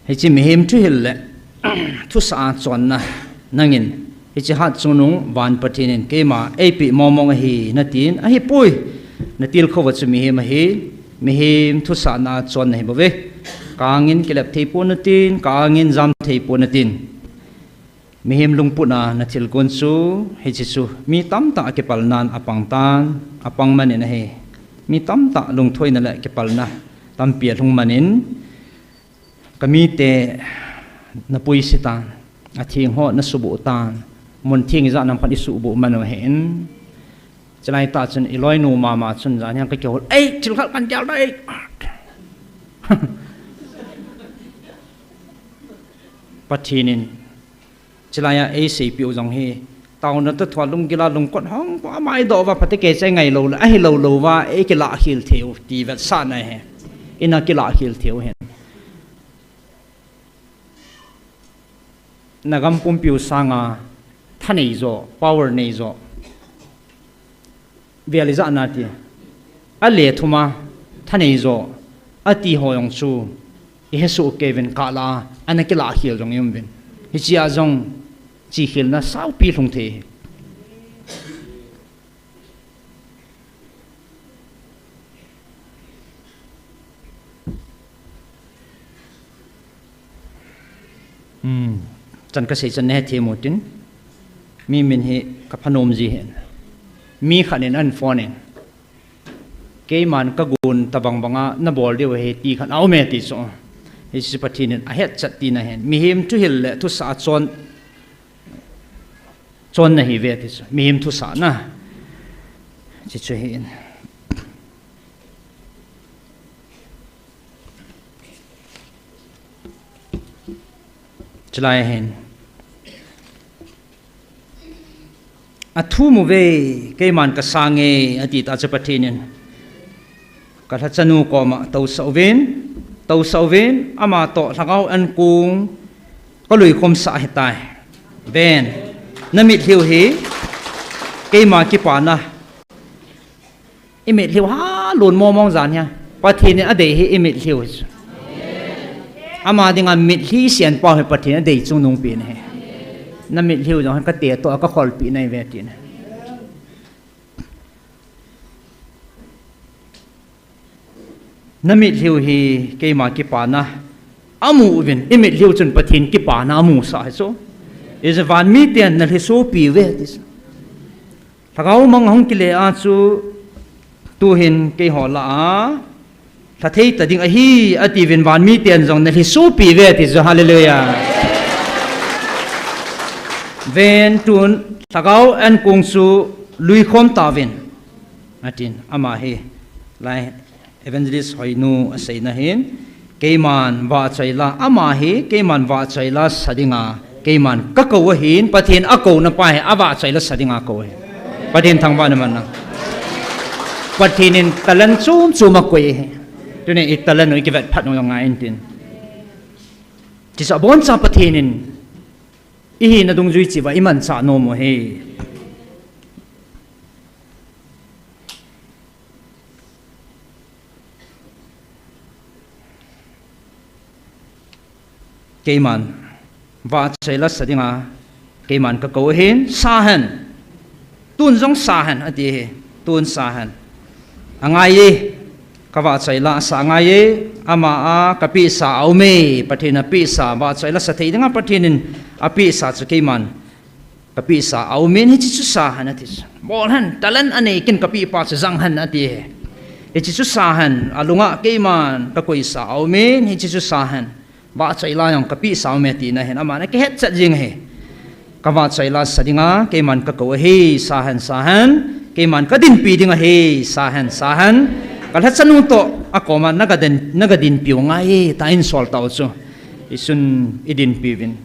Hiche mihem thuhil le thusah a chonna nangin, hiche hatchungnung van Pathen in keima eipeh mongmong ahi natin, ahipoi. Natilkhou va chu mihem ahi, mihem thusahna a chonna ahi bouve. Ka angin kilep thei pon natin, ka angin jam thei pon natin. Mihem lungput a nathilgon chu, hiche chu mi tamtah a kipalnan apang tan, apang manin ahi. Mi tamtah lungthoina le kipalna tampi alhung manin, kamite napuise tan, atheng ho nasuboh tan, mun theng ijat nam khat isuhboh man u ahin. Chulai tah chun iloinu mama chun jan hian kakihol, "Ei, thil khat kan gel dai." Pathen in Chulai a eiseipeh u jong hi, taona toh thua lunggil a lungkot hong, amai doh uva phatecha ngailou le, ahilou lou uva, eikilah khel thei u, ti vetsahna ahi. Ina kilah khel thei u ahin. Nagam pumpi u sanga, thanei jo, power nei jo. Vel ijat nati. Alethum a, thanei jo, ati ho jong chu, ihesoh kei uvin kala, ana kilah khel jong ium uvin. Hichea jong, chihkhelna saupi lhung thei. Hmm. Chan kasei chan nahethem utin. Mi min hi kaphanom ji hin. Mi khat in ahin phone in, keiman kagon tabang banga nabol diu ahi ti khat aume ti chu. Hiche Pathen in ahetchet tina hin. Mihem thuhil le thusah a chon, chon nahiuve ti chu. Mihem thusah na. Hiche chu hin. Chulai hin. Athum uve, keiman kasange, ati ta chu Pathen in. Kalhachanu koma tousah uvin, tousah uvin, ama toh lhagao ankong, kaluikhomsah ahitai. Ven, namitlhiu hi, keima kipana. Imitlhiu halon mongmong jan hi a. Pathen in adei hi imitlhiu hi chu. Ama dinga mitlhi senpau hi Pathen in adei chungnungpen ahi. Namitlhiu jong hi kate toh a kakholpeh nahiuve tina. Namitlhiu hi keima kipana amu uvin, imitlhiu chun Pathen kipana amusah hi chu. Hiche vanmiten nalhisopi uve ti chu. Lhagao mang ahung kile a chu, tuhin keiho lah a lhathei ta ding ahi, atiuvin vanmiten jong nalhisopi uve ti chu, hallelujah. Ven tun lhagao ankong chu luikhom tauvin, atin, ama hi lai Evangelist Hoinu aseina hin, keiman vahchoila, ama hi keiman vahchoila sa dinga, keiman kakou ahin, Pathen akouna pa hi avahchoila sa dinga akou ahi. Pathen thangvahna man lang. Pathen in talent chom chom akoi ahi. Tuni i talent u ikivet phat u ngai intin. Hiche chu aboncha Pathen in ihina dungjui cheh uva imanchah nom u ahi. Keiman vahchoila sa dinga, keiman kakou ahin, sa hen. Tun jong sa hen, ati hi. Tun sa hen. Angai e, kavahchoila sa angai e, ama a kapehsa aume, Pathen in apehsa, vahchoila sa thei dinga Pathen in apehsa chu keiman kapehsa aumin, hiche chu sa hen ati chu. Bol hen, talent anei kin kapehpa chu jang hen ati hi. Hiche chu sa hen, alunga keiman kakoisa aumin, hiche chu sa hen. Vahchoila jong kapehsa aume tina hin, aman akihetchet jing ahi. Kavahchoila sa dinga, keiman kakou ahi, sa hen, sa hen. Keiman kadinpi ding ahi, sa hen, sa hen. Kalhachanu toh akoma nagadin, nagadinpiu ngai, tia eihin sol tau chu. Isun idinpiuvin.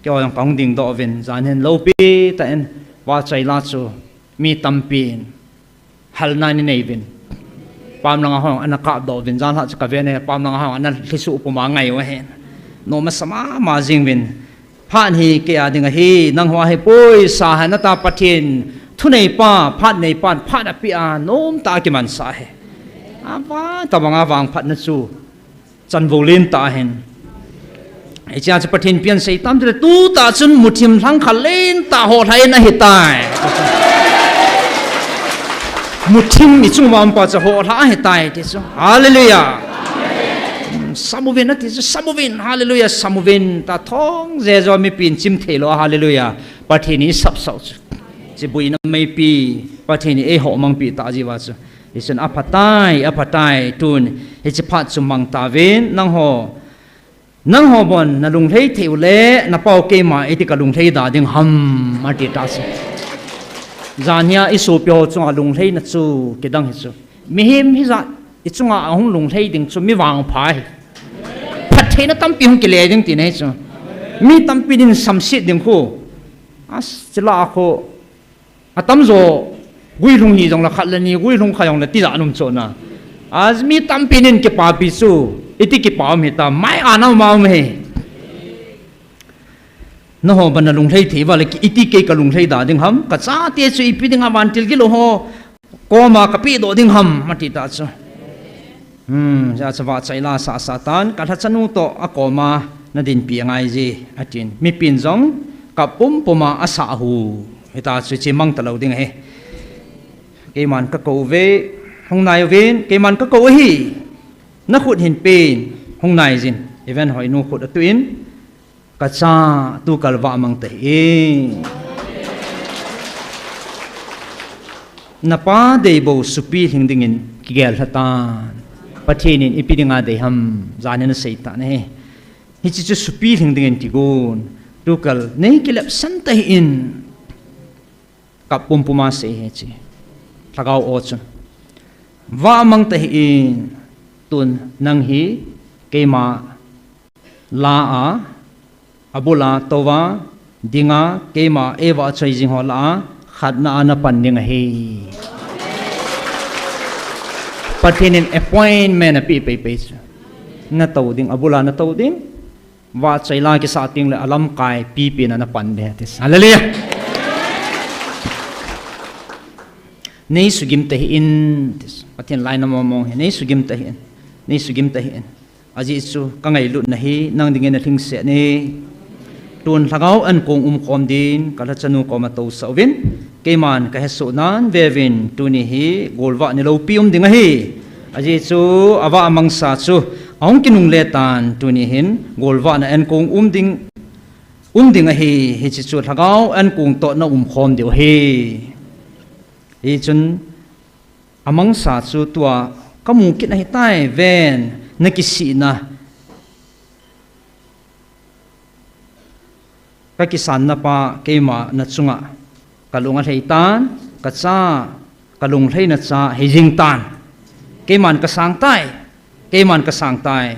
Keiho jong kahung dingdoh uvin, jan hin loupi tah in, vahchoila chu mi tampin halna anei uvin. Pam langa ho ana kapdoh uvin, jan lhah chu kaven e, pam langa ho ana lhisuh puma ngai u ahin. Nom asa mama jing uvin. Phat hi kei a ding ahi, nangho a ahipoi, sa hen ata Pathen thuneipa, phat neipan phat apeh a, nomtah a kimansah ahi. Avang, tobang a vangphatna chu chanvou lentah ahin. Hichea chu Pathen pen sei tam tile, tutah chun muthim lhangkhat lentah hohlhah in ahitai. Muthim ichung uva umpa chu hohlhah ahitai ti chu. Hallelujah. Samuvin ati chu, samuvin, hallelujah, samuvin, tia thong jeh joh mipin chim theilou, hallelujah. Pathen in isapsah u chu. Hiche boina meipi, Pathen in eiho mangpeh tah jeh uva chu. Hichun aphatai, aphatai, tun, hiche phat chu mang tauvin, nangho, nangho bon nalunglhai thei u le, napau keima iti kalunglhai da ding ham, ati tah chu. Jan hia isopiho chunga lunglhaina chu kidang hi chu. Mihem hijat ichunga ahung lunglhai ding chu mi vangpha ahi. Phattheina tampi hung kile ding tina ahi chu. Mi tampi din samset ding khu. Achu lah a khu. Atamjo guilhung hi jongle khat le ni guilhung kha jongle tijat um chu na. Achu mi tampi nin kipapi chu. Iti kipa um hitam, mai a na um a um hi. Nangho ban nalunglhai thei uva le iti kei kalunglhai da ding ham, kachate chu ipi dinga vantil gilou ho koma kapehdoh ding ham, ati tah chu. Hmm, hichea chu vahchoila sahsah tan, kalhachanu toh akoma nadinpi angai je, atin. Mipin jong kap pumpum a asah u. Hitia chu hiche mang talou ding ahi. Keiman kakou uve, hung nai uvin, keiman kakou ahi. Nakhut hin pen, hung nai jin. Even Hoinu khut atuh in. Ka cha, tukal vah mang tahih in. Na pa dei bou supi lhing dingin kigel lha tan. Pathen in ipi dinga dei ham, jan in asei tan ahi. Hiche chu supi lhing dingin kigon. Tukal nei kilepsan tahih in. Kap pumpum a sei ahi hiche. Lhagao o chun. Vah mang tahih in, tun nang hi keima la a, abul a, tou a, ding a, keima eiva choi jing ho lah a, khatna a na pan ding ahi. Pathen in appointment apeh peipei chu. Na tou ding, abul a na tou ding. Vahchoi la kisah teng le alamkai pipi na na pan ding ati. Hallelujah. Nei sugim tahih in, ati. Pathen lai na mong mong hi. Nei sugim tahih in. Nei sugim tahih in. Ajeh chu ka ngailutna hi nang dingin alhingset e. Tun lhagao ankong umkhom din ka lhachanu koma tousah uvin. Keiman ka hesoh nan veuvin tuni hi golvah ni loupi um ding ahi. Ajeh chu avah amangsa chu ahung kinungle tan tuni hin golvahna ankong um ding, um ding ahi. Hiche chu lhagao ankong toh na umkhom diu ahi. Hichun amangsa chu tua ka mu kit ahitai ven, na kisihna. Ka kisanna pa keima na chunga ka lung alhei tan, ka cha, ka lunglhaina cha hei jing tan. Keiman ka sang tai, keiman ka sang tai.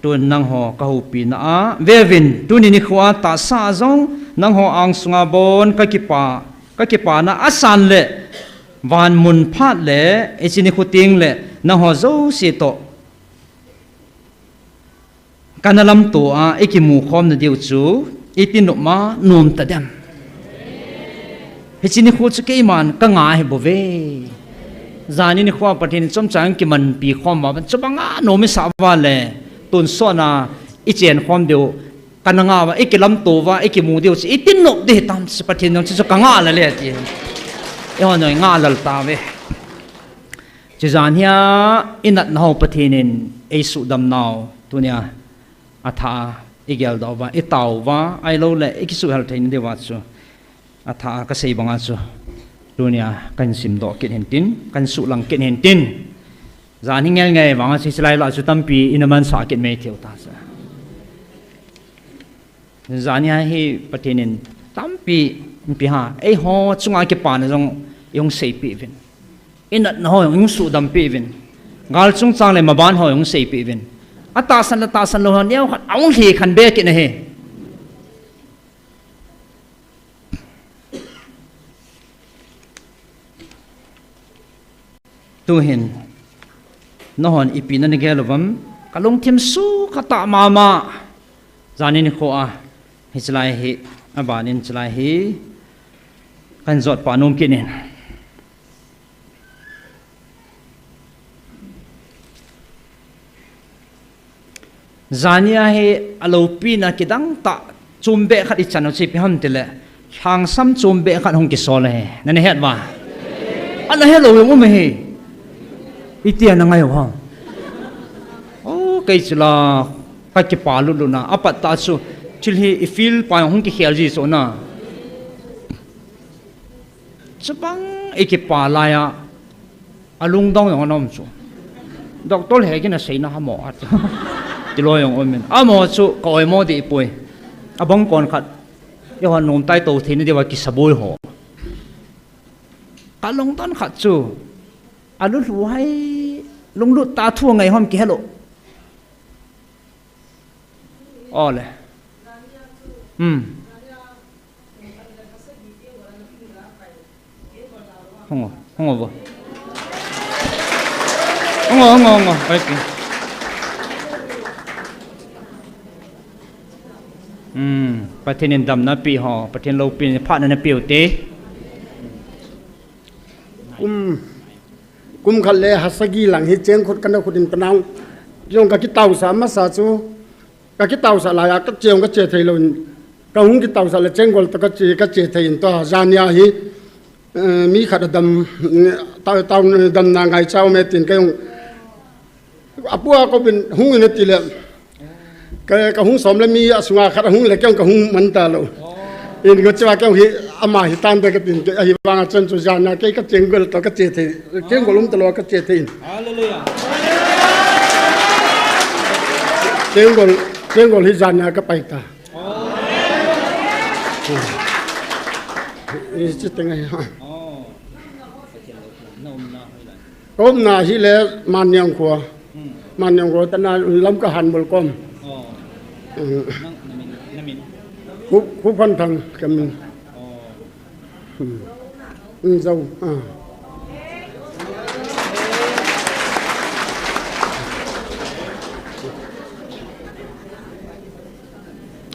Tun nangho ka houpina a veuvin, tuni nikho a tahsa a jong nangho angsunga bon ka kipa, ka kipana asan le van mun phat le hiche nikho teng le nangho jouse toh kana lamto a, i kimu khomna diu chu, i ti nop ma nom ta dem. Hiche nikho chu keiman ka ngai bouve. Jani nikho a Pathen in chomcha kimanpi khom uva, chubanga nom i sah uva le, tonsot na i chen khom diu, kana nga uva, i kilamto uva, i kimu diu chu, i ti nop ding hitam chu Pathen jong chu ka nga lele ati. Eiho jong i nga lel tauve. Chujan hia i natna ho Pathen in ei suhdam nau, tunia athah a i geldoh uva, i tao uva, ahilou le i kisuhel theina diuva chu athah a ka sei banga chu tunia kan simdoh kit hintin, kan suhlang kit hintin. Jan hi ngel ngei vanga chu hiche lai lah chu tampi i na mansah kit mai thei u ta chu. Jani a hi Pathen in tampi, ipi ham, eiho chunga kipana jong i hung seipeh uvin. I natna ho jong i hung suhdam peh uvin. Gal chungchang le maban ho jong i hung seipeh uvin. Atahsan le tahsan lou ho neokhat ahung lhikhen be kit na hi. Tuhin, nahon ipi nana gel uvem, ka lungthim sukha tah mama. Jani nikho a, hiche lai hi, abanin hiche lai hi, kan jot pa nom kit in. Jani a hi aloupina kidang tah chom beh khat i chan u chu ipi ham tile, lhangsam chom beh khat hung kisol ahi. Nana het uva? Ana helou jong um ahi. Iti ana ngai u ham? O, kei chu la, ka kipa lut lut na, apat ta chu, thil hi i feel pa hung kikhel ji chu na. Chubang i kipa lai a, alungdong jong ana um chu. Doctor he kina seina hamo at. Tilou jong um in. Amaho chu ka oimo deh poi. Abang kon khat. Eiho nomtah tou theina diuva kisaboi ho. Ka lungdon khat chu. Alulhu hai lunglut tah thu ngai hom kihelou. Ole. Hmm. Hung o, hung o vo. Hung o, hung o, hung o. Oi, ki. Hmm. Pathen in damna pi ho, Pathen loupina phatna napeh u te. Kum, kum khat le ha sagi lang hi chengkhut kana khut in ka nang. Jong ka kitaosah masa chu. Ka kitaosah lai a, ka che jong ka che thei lou in, ka hung kitaosah le chenggol toh ka che, ka che thei in tua, jani a hi, eh, mi khat a dam, eh, tao, tao, eh, damna ngaicha um e tin ka jong, apu a kouvin hung in ati le, Ka, ka hung som le mi a sunga khat a hung le kei ka hung man ta lo. In ko chiwa kei hi ama hi tan te ka tin ke ahi vang a chan chu jan a kei ka chenggol to ka che thei. Chenggol um ta lo ka che thei. Hallelujah. Chenggol, chenggol hi jan a ka pai ta. I chi te ngai ha. Ka umna hi le Manniang khua. Manniang khua tana Lamka Hanmol kom. Khu, Khu Phan Thang ka min. Zo.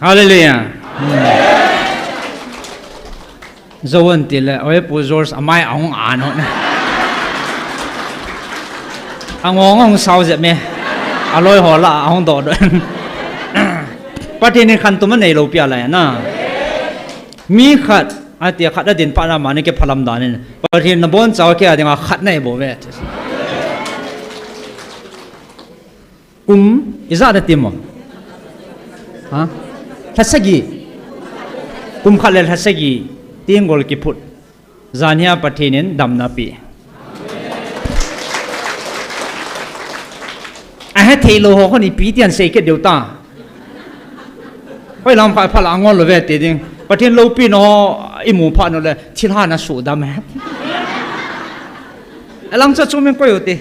Hallelujah. Zo an ti le, oi Pu George, amai ahung an hon. Angong ahung sao jep me. Aloi ho la ahung do do. Pathen in khantou ma nei lo pia lai na. Mi khat, ati khat a din pa na mani ke phalam dan in. Pathen na bon chao ke a dinga khat nei bo ve. Kum, ijat na ti mo? Ha? Lha sagi. Kum khat le lha sagi. Chenggol kiphut. Jan hi a Pathen in damna pe. Ahe thei lo ho khon ipi ti an sei ke deu ta. Hoi lam pha pha la ngol lo ve ti ding. Pathen lopi no imu pha no le thil ha na su dam he. Alang cha chu min koi u ti.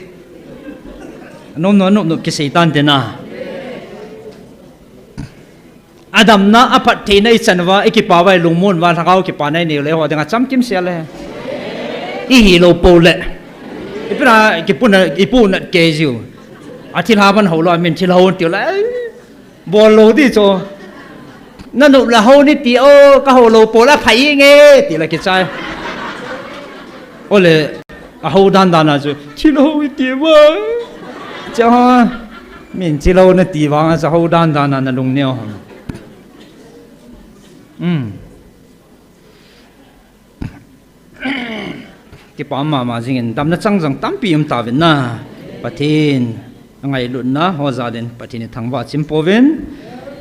Nom no, nom no, kisei tan te na. Adamna, aphattheina ichan uva, ikipa uva, ilungmon uva, lhagao kipana inei u le, ho dinga chamkim sia le. Ihi lo po le. Ipina, kipuna, ipu nat kei jiu. Athil ha ban ho lo, amin thil ho tiu le. Bol lo di chu. Na nop la ho ni ti o, ka ho lo po la phai nge, ti la kichai. Ole, a ho dan dan a chu. Thil ho i ti va. Cha, min thil ho na ti vang a cha ho dan dan a na lung neo. Um. Kipa mama jingin damna chang jang tampi um ta vin na. Pathen, angailutna, ho ja din, Pathen i thangvah chim povin.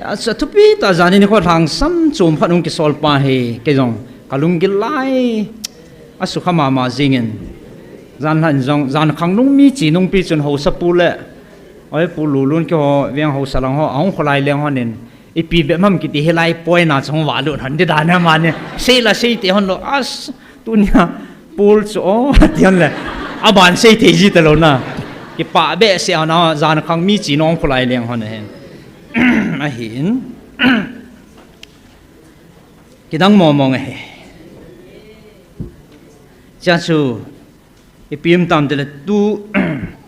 Asa thupi ta janin i kho lhang sam chom phat hung kisol pa hi, kei jong, ka lunggil lai, asukha mama jingin. Jan lhan jong, jan khang nung mi chi nung pi chun ho sa pu le. Oi pu lu lun ki ho, veng ho sa lang ho, ahung kholai leng ho nin. Ipi bep ham kiti hilai point a chang va lut hon di dan a mani. Sei la sei te hon lo as tunia pul chu o ti hon le. Aban sei thei ji ta lo na. Kipa behseh hon a jan khang mi chi nung kholai leng hon hen. Ahin. Kidang mo mo nge he. Cha chu Ipi um tam tile tu,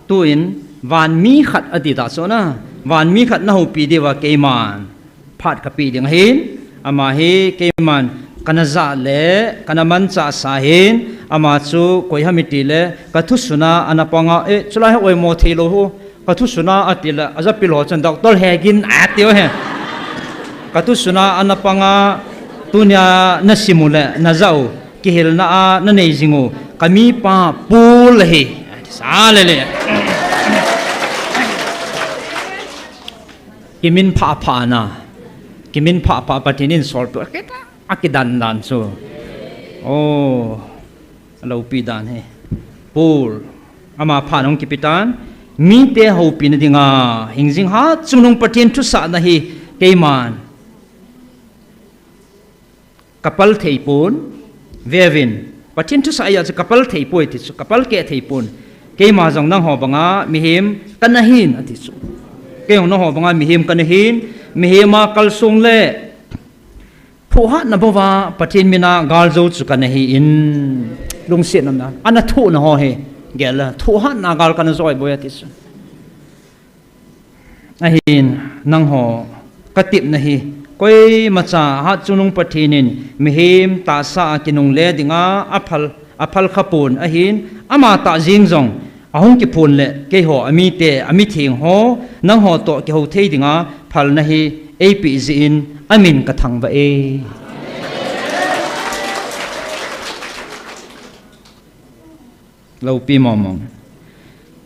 tu in van mi khat ati ta chu na. Van mi khat na houpi diu va keiman phat ka pe ding ahin. Ama hi keiman kana ja le, kana manchah sa hin. Ama chu koi ham iti le, ka thusun a ana pang a, eh, chulai hi oimo thei lo ho. Ka thusun a ati le, aja pil ho chun doctor he gin ati u he. Ka thusun a ana pang a, tunia na sim u le, na ja u. Kihilna a na nei jing u, ka mipa Paul ahi. Sa le le. Kimin pha pha na. Kimin pha pha Pathen in sol tu. Akita, akidan dan chu. Oh, alopi dan he. Paul. Ama pha nung kipitan. Mite houpi na dinga. Hingjing ha chungnung Pathen thusahna hi. Keiman. Kapal thei pon, vevin. Pathen thusah a chu kapal thei poi ti chu, kapal keh thei pon. Keima jong nangho banga mihem kana hin ati chu. Kei jong nangho banga mihem kana hin, mihem a kalsong le. Phuhatna bou va Pathen mina gal jo chu kana hi in. Lungsetna na. Ana thuhna ho hi. Gel a, thuhatna gal kana joi boi ati chu. Ahin, nangho, ka tipna hi, koimacha hatchungnung Pathen in, mihem tahsa a kinungle dinga, aphal, aphal khapon, ahin, ama tah jeng jong, ahung kiphon le, keiho, amite, amitheng ho, nangho toh kihou thei dinga, phalna hi, eipeh jeh in, amin ka thangvah e. Lopi mong mong.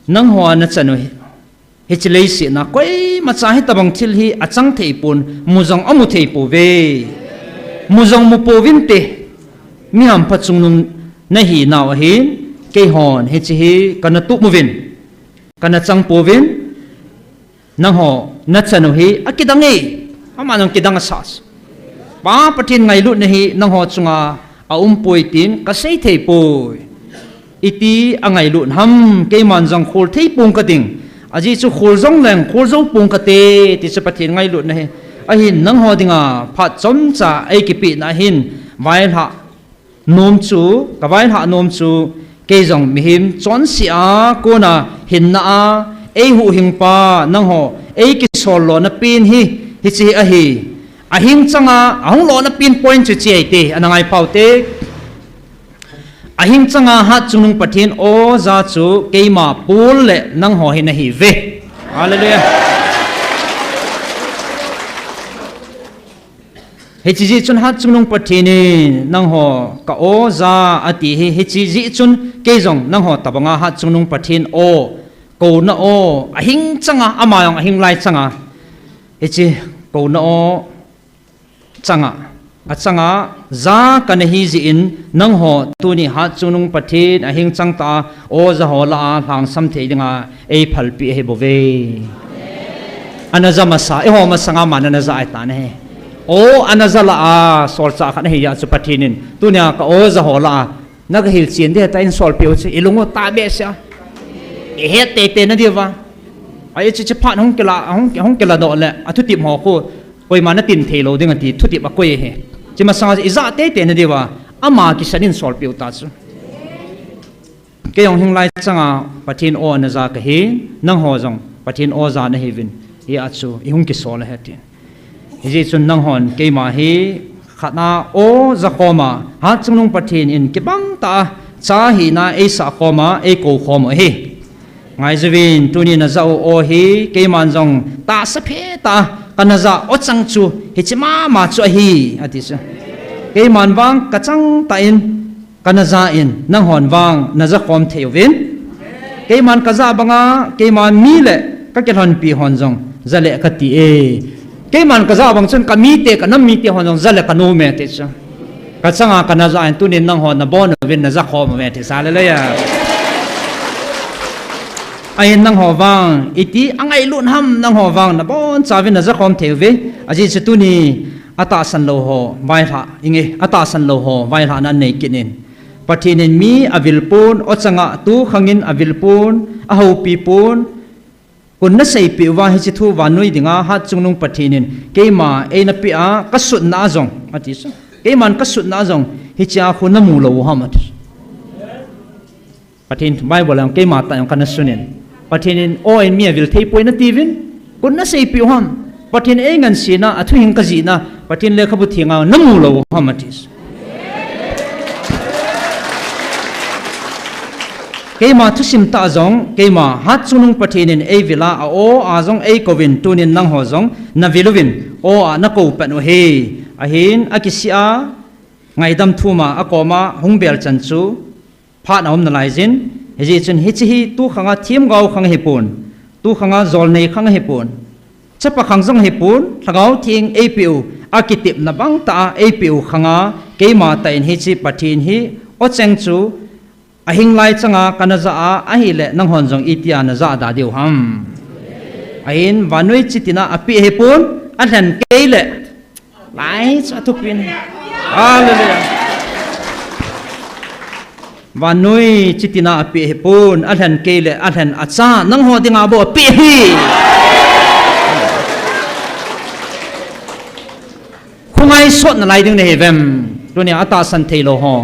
Nangho a nachan u hi. Hiche leiset a koimacha hitobang thil hi achang thei pon, mu jong amu thei pouve. Mu jong mu pouvinte, mi hampha chungnung nahi nau ahin, keihon hiche hi kana tup uvin, kana chang pouvin, nangho nachanu hi akidang e, ama jong kidang asa. Pa Pathen ngailutna hi nangho chunga aum poi tin kasei thei poi. Iti angailut ham, keiman jong khol thei pong kading. Ajeh chu khol jong leng, khol jou pong kate, ti chu Pathen ngailutna hi. Ahin nangho dinga phat chomcha eikipehna ahin, vaihla nom chu, kavaihla nom chu, kei jong mihem chonse a kona hinna a eihuhhing pa, nangho eikisol lona pen hi, hiche hi ahi. Ahing changa ahung lona pen point chu hiche ahi te, ana ngai pau te. Ahing changa Hatchungnung Pathen oja chu keima Paul le nangho hi nahiuve. Hallelujah. Hiche jeh chun Hatchungnung Pathen in nangho ka oja ati hi, hiche jeh chun kei jong nangho tobanga Hatchungnung Pathen o, kouna o, ahing changa, ama jong ahing lai changa, hiche kouna o changa, achanga ja kana hi jeh in, nangho tuni Hatchungnung Pathen ahing chang tah a oja ho lah a lhangsam thei dinga eiphalpeh ahi bouve. Ana ja masa, eiho masanga ama ana ja ahitan ahi. O ana ja lah a solchah khat ahi jeh chu Pathen in tunia ka oja ho lah a naga hilchen ding ahitai, solpeh u chu ilung u tah behseh a, ihet teitei nadiuva. Ahi, hiche, hiche phat hung kila, hung, hung kiladoh le athutep ho khu koima natin thei lou ding ati thutep akoi ahi. Hiche masanga ija teitei nadiuva ama kisan in solpeh u ta chu. Kei jong hing lai changa Pathen o ana ja kahi, nangho jong Pathen oja nahiuvin, hia chu ihung kisol ahi tin. Hijeh chun nanghon keima hi khatna o jakhoma, Hatchungnung Pathen in kibang tah a cha hina eisah khoma eikou khom u ahi. Ngaijouvin, tuni najah u o hi keiman jong tahsa phetah a kana ja o chang chu hiche mama chu ahi, ati chu. Keiman vang kachang tah in kana ja in, nanghon vang naja khom thei uvin. Keiman kajah banga, keima mi le kakilhonpi hon jong ja le kati e. Keiman kajah bang chun kamite, kanam mite hon jong ja le kanom e ti chu. Kachanga kana ja in tunin nanghon nabon uvin naja khom uve ti chu, hallelujah. Ahin nangho vang iti angailut ham, nangho vang nabonchauvin naja khom thei uve. Ajeh chu tuni atahsan lou ho vailhah inge, atahsan lou ho vailhahna nei kit in. Pathen in mi avil pon, o changa tukhangin avil pon, ahoupi pon, kon naseipeh uva hiche thu vannoi dinga Hatchungnung Pathen in keima eina peh a kasutna a jong, ati chu. Keiman kasutna a jong hichea khu namu lou u ham, ati. Pathen Bible a jong keima tah jong kana sun in, Pathen in o in mi avil thei poi natiuvin, kon naseipeh u ham. Pathen eingansena, athuhing kajihna, Pathen lekhabu thenga namu lou u ham, ati. Keima thusim tah jong, keima Hatchungnung Pathen in eivil a, a o a jong eikouvin, tunin nangho jong navil uvin, o a nakou pan u ahi. Ahin akisih a, ngaidam thuma akoma hung bel chan chu phat aum nalaijin, hijeh chun hiche hi tukhanga themgao khang ahipon, tukhanga jolnei khang ahipon, chapa khang jong ahipon, Lhagao Theng eipeh u akitepna bang tah a eipeh u khanga keima tah in hiche Pathen hi o cheng chu ahing lai changa kana jah a, ahile nanghon jong itia najah da diu ham. Ahin vannoi chitina apeh ahipon, alhen kei le, lai chu athupin. Hallelujah. Vannoi chitina apeh ahipon, alhen kei le alhen acha nangho dinga bou apeh ahi. Khongai sot nalai ding nahiuvem? Tunia atahsan theilou ho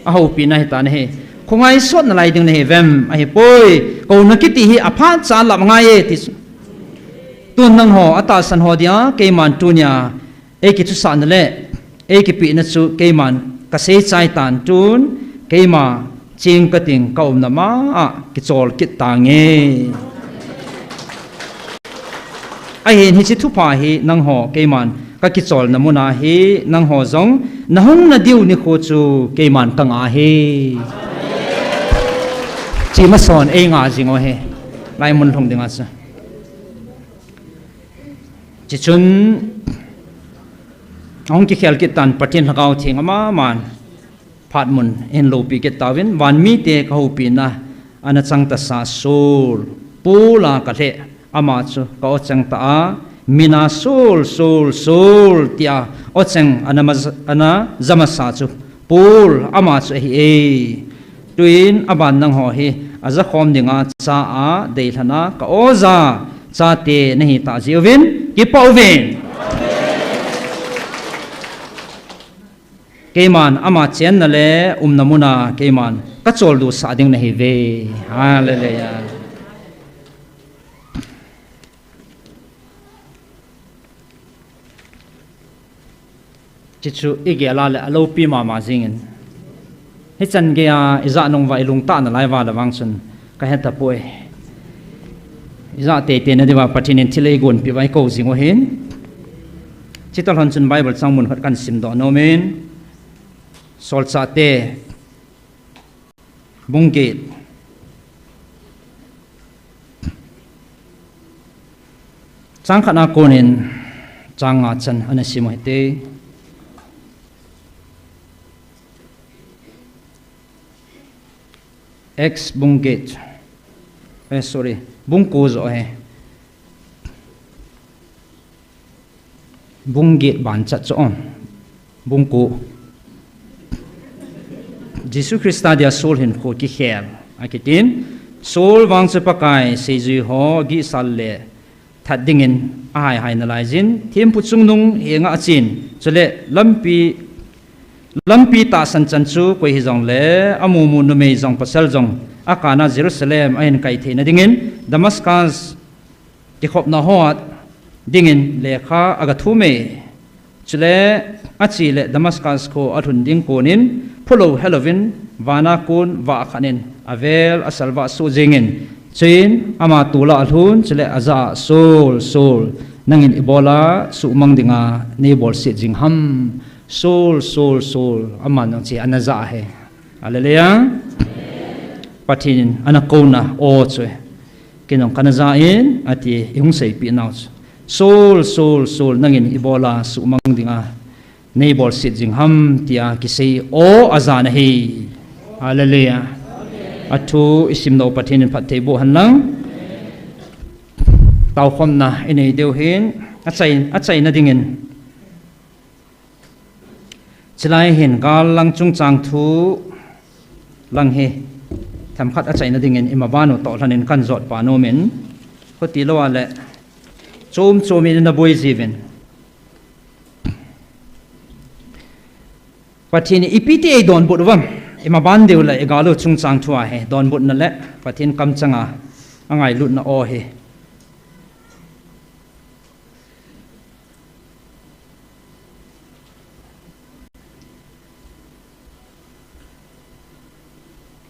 ahoupina hitan ahi. Khongai sot nalai ding nahiuvem? Ahipoi, kouna kiti hi aphat cha lap ngai e ti chu. Tun nangho atahsan ho dia keiman tunia eikithusahna le eikipehna chu keiman kasei chai tan, tun keima cheng kating, kaumna ma a kichol kit tange. Ahin hiche thupha hi nangho keiman kakicholna muna hi nangho jong nahung nadiu nikho chu keiman kanga ahi. Chima son einga jing u ahi. Laimun lhung dinga chu. Chuchun ahung kikhel kit tan Pathen Lhagao Theng amaman phat mun ahin loupi kit tauvin, van mite kahoupina ana chang tasa Saul, Paul a kalheh, ama chu ka-o chang ta a, mina Saul, Saul, Saul tia o chang ana ma-, ana ja masa chu Paul ama chu ahi e. Tuin aban nangho hi ajakhom dinga cha a deilhen a ka-o ja chate nahi tah jeh uvin kipah uvin. Keiman ama chenna le umna muna keiman kacholdo sah ding nahiuve. Hallelujah. Chuchu igel a le aloupi mama jingin, hichan geiya ijah nung uva ilungtah nalai uva le vang chun kahetapoi. Ijah teitei na diuva Pathen in thil eigonpeh uva ikou jing u ahin. Chuti lhon chun Bible chang mun khat kahin simdoh nomin, Solchahte bung get, chang khat a konin chang nga chan ana sim u hite. Acts bung get, eh, sorry, bung ko joh ahi. Bung get ban chat chu, bung ko. Jesu Christa dia Saul hinkho kikhel akitin, Saul vang chu Pakai seijui ho gihsal le that dingin ahaihai nalaijin, thempu chungnung henga achen, chule lampi, lampi tahsan chan chu koi hijongle amumu numei jong pasal jong akana Jerusalem ahin kai theina dingin Damascus kikhopna hoa dingin lekha agathum e. Chule ache le Damascus kho alhun ding konin phulou helouvin vana kon vah khat in avel asalvah soh jengin, chuin ama tola alhun, chule ajah a, Saul, Saul, nangin ibola suhmang dinga neibolset jing ham? Saul, Saul, Saul, aman jong chu ana jah ahi. Hallelujah. Pathen in ana kouna o chu, kei jong kana jah in, ati, ihung seipeh nau chu. Saul, Saul, Saul, nangin ibola suhmang dinga neibolset jing ham, tia kisei o ajah na ahi. Hallelujah. Athu isimna u Pathen in phatthei boh hen lang. Taokhomna inei diu ahin, achai, achaina dingin. Chulai hin gal lang chungchang thu lang hi themkhat achaina dingin imaban u toh lhonin kahin jotpa nomin, khuti lou a le chom chomin ina boi jiuvin. Pathen in ipi ti eidonbut uvam, imaban diu le igal u chungchang thu ahi, donbutna le Pathen kamchanga angailutna o hi.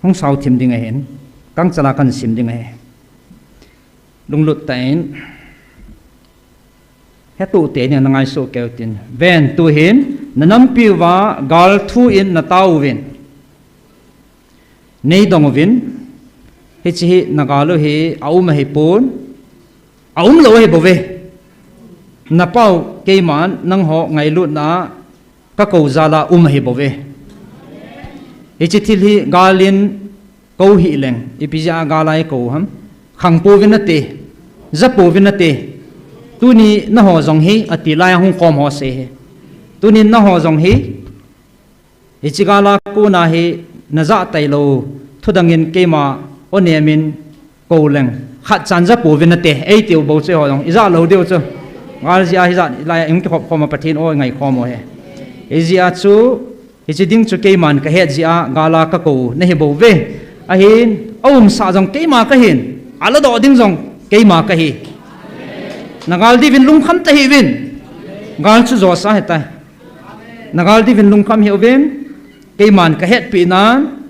Hung sao thim ding ahin, kangchala kahin sim ding ahi. Lunglut tah in, hetoh teni ana ngaisuh keiyu tin. Ven, tuhin nanampiuva gal thu in nataovin, neidong uvin, hiche hi nagal u hi aum ahipon, aumlou ahibouve. Napau keiman nangho ngailutna a kakou jal a um ahibouve. Hiche thil hi gal in kou hih leng, ipi jeh a gal a ikou ham? Khangpouvin nate, japouvin nate. Tuni nangho jong hi, ati lai a hung khom ho sei hi. Tuni nangho jong hi, hiche gal a kona hi najah tailou thudang in keima o nemin kou leng, khatchan japouvin nate, eitiu bou chu eiho jong ijah lou diu chu. Gal jeh a hijat lai a ihung kikhop khom a Pathen o ingaikhom u ahi. Hijeh a chu, hiche ding chu keiman kahet jeh a gal a kakou nahibouve. Ahin, aumsah jong keima kahin, aladoh ding jong keima kahi. Nagal diuvin lungkham tahih uvin. Gal chu josa ahitai. Nagal diuvin lungkham hih uvin. Keiman kahetpi nan,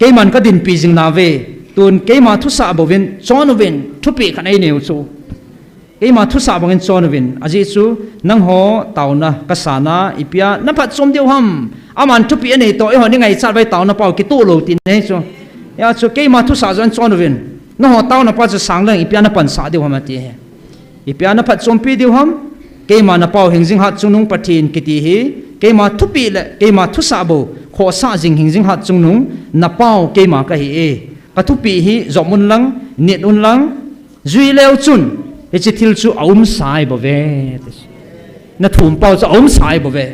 keiman kadinpi jing nauve. Tun keima thusah bouvin chon uvin, thupeh khat eineiu chu. Keima thusah bangin chon uvin, ajeh chu nangho taona kasana ipia naphatchom diu ham? Aman thupeh anei toh, eihon ingaichat uva taona pau kitoh lou tina ahi chu. Hijeh chun keima thusah joh in chon uvin, nangho taona pa chu sang leng ipia napansah diu ham ati ahi. Ipi a na phatchompi diu ham? Keima na pau hingjing hat chungnung Pathen kiti hi, keima thupeh le keima thusah bou khohsah jing hingjing hat chungnung na pau keima kahi e. Ka thupeh hi jom un lang, nit un lang, jui leu chun, hiche thil chu aumsa ahi bouve. Na thum pau chu aumsa ahi bouve.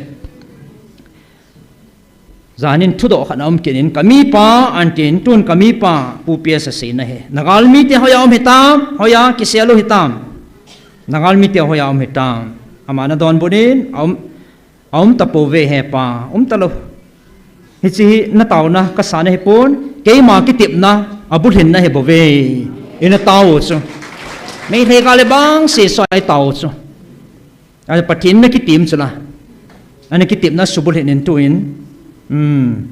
Janin thudoh khat na um kit in, ka mipa, antin tun ka mipa, Pu P S a seina hi. Na galmite hoiya um hitam, hoiya kisel u hitam. Na galmite hoiya um hitam. Ama na donbut in, aum, aum tapouve hepa, um talou. Hiche hi na taona kasa na hipon, keima kitepna, abulhin na hi bouve. Ina tao chu. Meitei kah le bang sesoi tao chu. A, Pathen na kitem chu la. Ana kitepna subulhin in tuin. Hmm.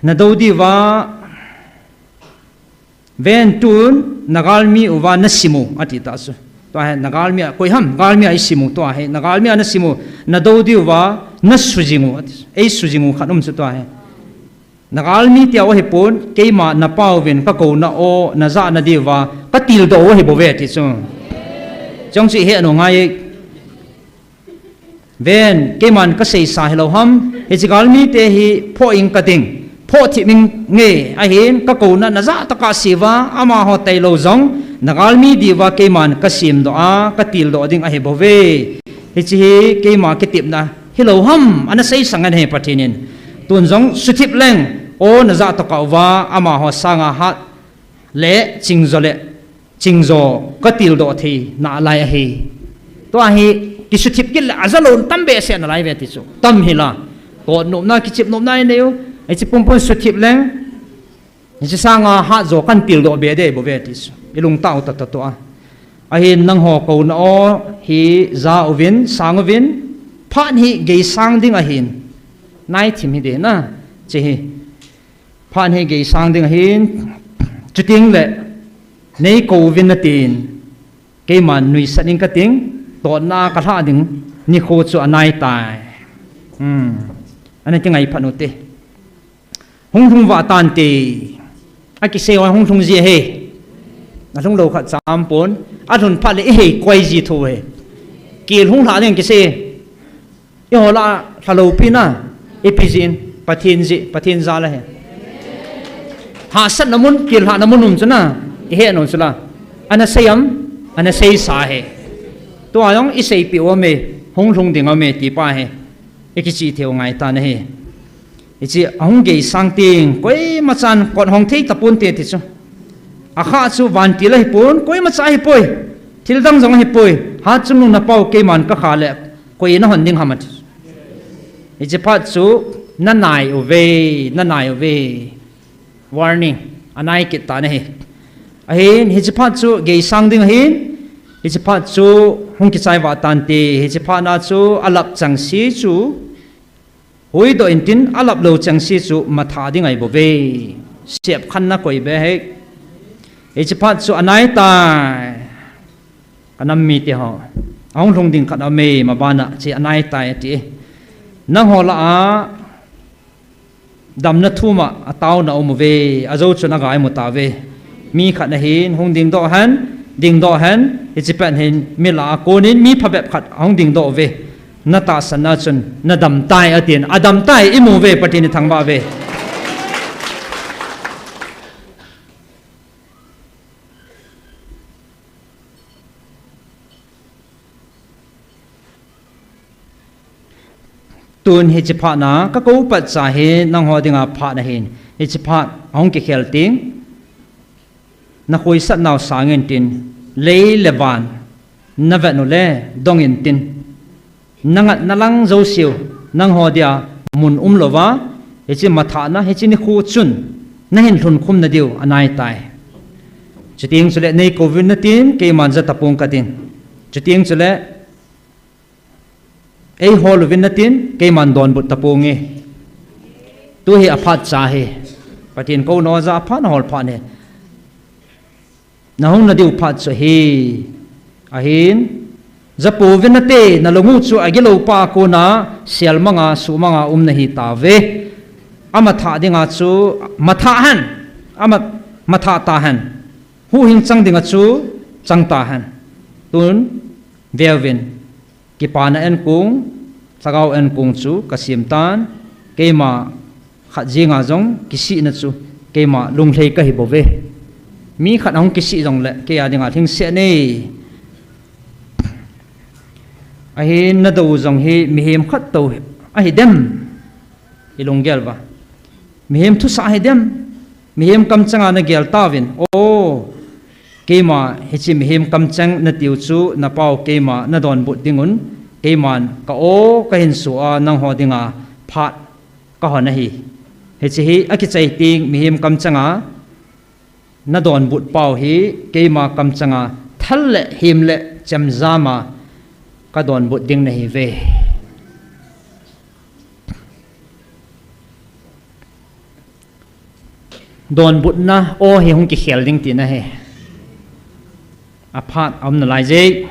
Na dou diuva, ven tun, na galmi uva na sim u, ati ta chu. Tua hi, na galmi a, koi ham, galmi a i sim u, tua hi, na galmi a na sim u, na dou diuva, na sujing u, ati. Ei sujing u khat um chu tua hi. Na galmite u ahipon, keima na pauvin ka kouna u, na jahna diuva, ka tildoh u ahi bouve ti chu. Chong chu i he nau ngai. Ven, keiman ka seisa hilou ham, hiche galmite hi phoh ing ka ding, phoh thip ing nge, ahin ka kouna na jah tokah seuva, amaho tailou jong, na galmi diuva keiman ka semdoh a, ka tildoh ding ahi bouve. Hiche hi keima kitepna hilou ham, ana seisang ahi Pathen in. Tun jong suthip leng, o na jah tokah uva, amaho sanga hat le chingjo le, chingjo ka tildoh thei nalai ahi. Tua hi, kisuthip kit le, ajalou tam behseh nalai ve ti chu. Tam hi la, tot nopna, kichep nopna i nei u, hiche pumpun suthip leng, hiche sanga hatjo kan tildoh be ding bou ve ti chu. I lungtao tata tua. Ahin nangho kouna u hi ja uvin, sang uvin, phat hi geisang ding ahin. Nai thim hi de na, che hi. Phat hi geisang ding ahin. Chuteng le, nei kou uvin natin. Keiman nuisat ing kating, totna kalha ding, nikho chu anai tai. Hmm. Ana kingai phat u te. Hung lhung vah tante. Akisei ho hung lhung ji ahi. Alhung lou khat cha um pon. Alhun phat le ihei koi ji tho ahi. Kel hung lha ding kisei. Eiho lah a lhalou pi na. Ipi jeh in. Pathen jeh, Pathen jal ahi. Hahsatna mun, kel lhahna mun um chu na. Ihe nom chu la. Ana sei am, ana seisa ahi. Tua jong isei peh u ahi, hung lhung ding ahi ti pa ahi. Ikichih thei u ngai tan ahi. Hiche ahung geisang teng, koima chan kot hong thei tapon te ti chu. Akha chu vantil ahi pon, koima cha ahi poi. Thil dang jong ahi poi. Hatchungnung na pau keiman kakha le, koi nahon ding ham ati. Hiche phat chu, nanai uve, nanai uve. Warning, anai kit tan ahi. Ahin, hiche phat chu, geisang ding ahin, hiche phat chu, hung kichai vah tante, hiche phat na chu, alap chengse chu, huhdoh intin alap lou chengse chu matha ding ahi bouve. Sepkhenna koi be ahi. Hiche phat chu anai tai. Ka nam mite ho. Ahung lhung ding khat aume, maban a che anai tai ati. Nangho lah a damna thum a ataona um uve. Ajou chun agai mu tauve. Mi khat ahin, hung dingdoh hen, dingdoh hen, hiche pet hin mi lah a konin mi phabep khat ahung dingdoh uve. Na tahsan na chun, na dam tai atin, adam tai imu uve, Pathen ithangvah uve. Tun hiche phat na, kakou pat cha hi, nangho dinga phat ahin, hiche phat ahung kikhel teng, na khoisat nau sangin tin, lei le van, na vet u le, dong intin. Na ngatna lang jouseu, nangho dia mun umlouva, hiche mathana, hiche nikho chun, nahin lhunkhum nadiu, anai tai. Chuteng chule, nei kouvin natin, keiman ja tapong katin. Chuteng chule, ei hol uvin natin, keiman donbut taponge. Tu hi aphat cha hi. Pathen kou noja aphat nahol phat hi. Nahung nadiu phat chu hi. Ahin, japouvin nate, nalung u chu agilou pa kona, sial manga, suh manga um nahi tauve. Amatha dinga chu, matha hen. Ama, matha tahen. Huhhing chang dinga chu, chang tahen. Tun, veuvin, kipana enkong, lhagao enkong chu kasem tan, keima khat jenga jong kisihna chu keima lunglhai kahi bouve. Mi khat ahung kisih jongle, kei a dinga lhingset nei. Ahin nadou jong hi mihem khat tou ahi dem. I lunggel uva. Mihem thusah ahi dem. Mihem kamchanga nagel tauvin. O, keima hiche mihem kamchang natiu chu napao keima nadonbut dingun. Keiman ka o kahin so a nangho dinga phat kahon ahi. Hiche hi akichai teng mihem kamchanga nadonbut pau hi keima kamchanga thal le hem le chemjama kadonbut ding nahiuve. Donbutna o hi hung kikhel ding tina ahi. Aphat aum nalai jeh.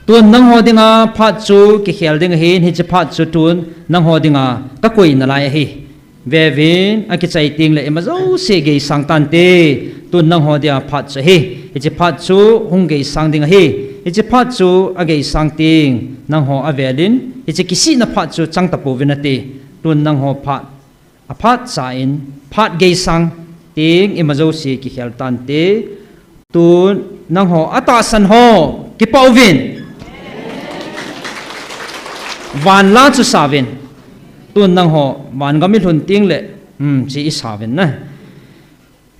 Tun nangho dinga phat chu kikhel ding ahin, hiche phat chu tun nangho dinga kakoi nalai ahi. Veuvin, akichai tengle ima jouse geisang tante. Tun nangho dia phat chu ahi. Hiche phat chu hung geisang ding ahi. Hiche phat chu ageisang teng nangho avelin, hiche kisihna phat chu chang tapouvin nate. Tun nangho phat, aphat cha in, phat geisang teng ima jouse kikhel tante. Tun nangho atahsan ho, kipah uvin. Van la chu sauvin. Tun nangho van gam ilhun tengle, hmm, hiche isauvin na.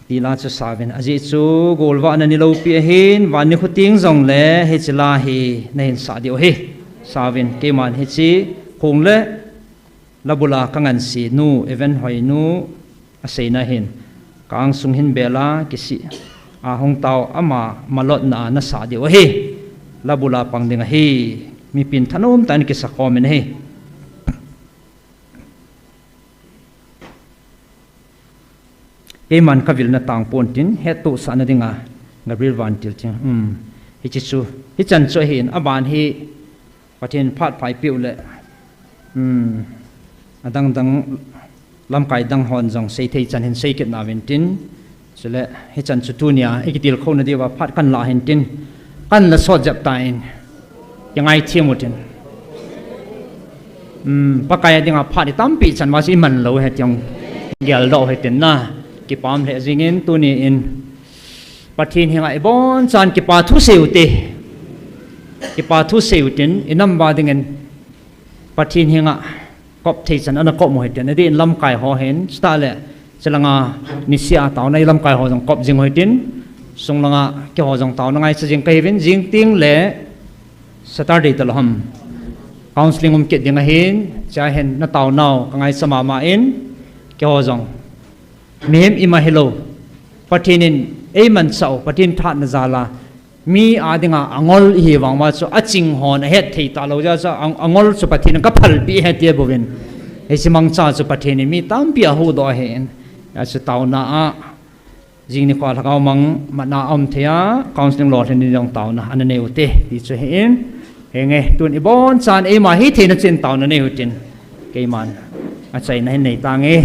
Ti la chu sauvin. Ajeh chu golvah na ni loupi ahin, van nikho teng jongle hiche la hi nahin sah diu ahi. Sauvin, keiman hiche khong le labula kangansei nu, Evan Hoinu, aseina hin, ka angsung hin bel a kisih a hung tao ama malotna a nasah diu ahi. Labula pang ding ahi. Mipin thanom tah in kisa khomin ahi. Keiman kavilna tang ponte, hettohsahna dinga Gabriel Vantil tin. Um, hiche chu, hichan chu ahin, aban hi Pathen phat pha eipeh u le, um, adang dang lamkai dang hon jong seithei chan hin seikit nauvintin. Chule, hichan chu tunia, ikitilkhouna diuva phat kanla hintin. Kanla sot jep tan. Kingaithem utin. Um, Pakai a dinga phat itampi chan uva chu iman lou ahi ti jong geldoh u hitin na. Kipah lheh jingin tuni in Pathen henga ibonchan kipa thu sei ute. Kipa thu sei utin inam uva dingin Pathen henga kop thei chan ana kop u hitin. Adeh in lamkai ho hin, chutah le, chulanga niseh a taona i lamkai ho jong kop jing u hitin. Sunglanga keiho jong taona ngaicha jing kahiuvin, jing tengle Saturday talou ham. Counseling um kit ding ahin, chua hin nataonau kangaicha mama in, keiho jong. Mihem ima hilou. Pathen in eimanchah u, Pathen thahatna jal a. Mi a dinga angol ihi vang uva chu aching hon ahet thei talou jeh a chu ang-, angol chu Pathen in kaphalpeh ahi ti bouvin. Hiche mangcha chu Pathen in mi tampi ahuhdoh ahin. Hijeh a chu taona a Jing nikho lhagao mang matna aum thei a, counseling lolhin ni jong taona ana nei ute, ti chu ahin. Henge, tun ibonchan eima hitheina chan taona nei utin. Keiman achaina hin nei tange.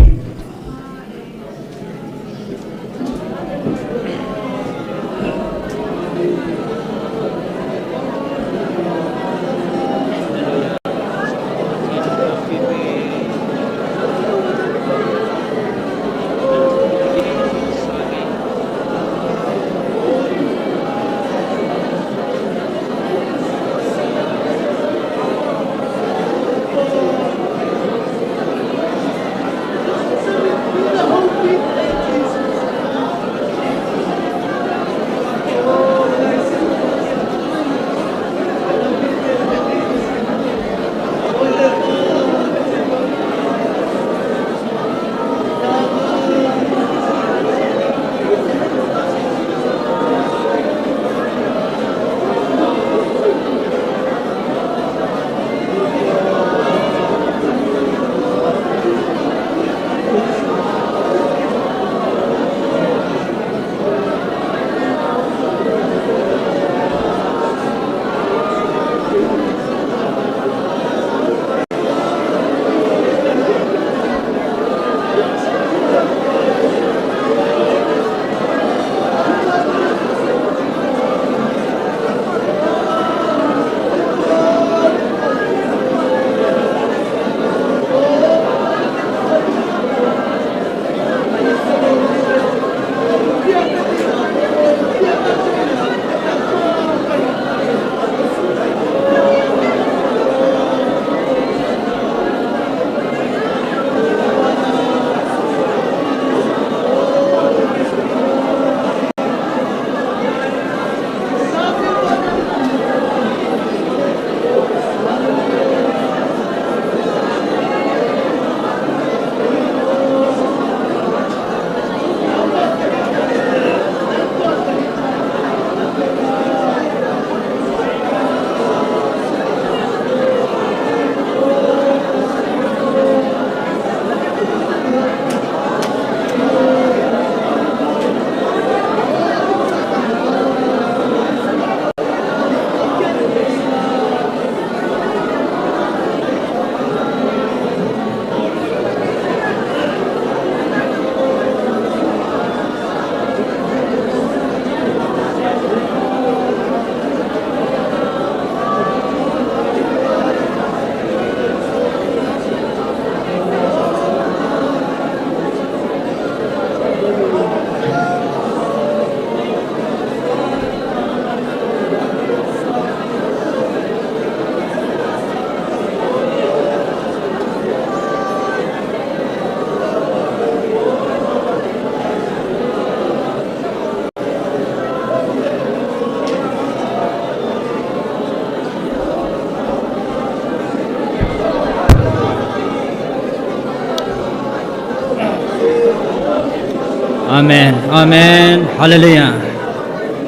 Amen. Amen. Hallelujah.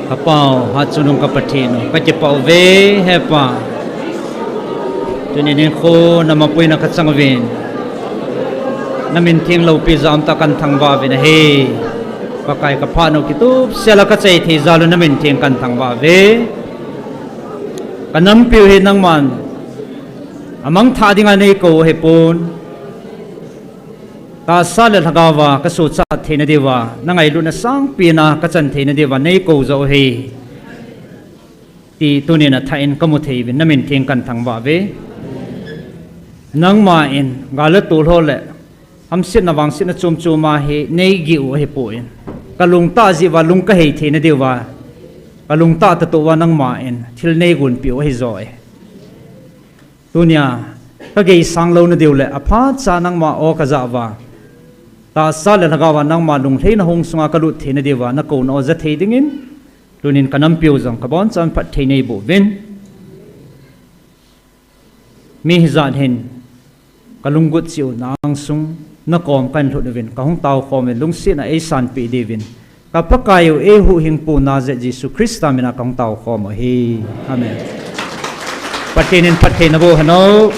Ka Pa u, hatchungnung ka Pathen u, ka kipah uve, he Pa. Tuni nikho na mapuina ka chang uvin, na min theng loupi jal a um tah kan thangvah uvin ahi. Pakai, ka phat u kitup sel a ka chai thei jal u na min theng kan thangvah uve. Ka nampiu hi nangman amang thah dinga nei kou u ahipon, tahsa le lhagao va ka sochat theina diuva, na ngailutna sangpen a ka chan theina diuva nei kou jo u ahi, ti tunin a thah in ka mu thei uvin, na min theng kan thangvah uve. Nangma in gal le tol ho le hamsetna vangsetna chom chom a hi nei gih u ahipon, ka lungtah jeh uva lung ka hei theina diuva, ka lungtah tah uva nangma in thil nei gonpeh u ahi jo e. Tunia ka geisang louna diu le aphat cha nangma o ka jah uva, tahsa le lhagao va nangma lunglhaina hong sunga ka lut theina diuva na kouna o ja thei dingin, tunin ka nampiu jong ka boncha in phatthei nei boh uvin. Mi hijat hin ka lunggut cheh u na angsung na kom kahin lhut uvin, ka hung taokhom uvin, lungsetna eisanpeh diuvin, ka Pakai u eihuhhingpu Nazareth Jesu Christa mina ka hung taokhom u ahi. Amen. Pathen in phatthei naboh hen o.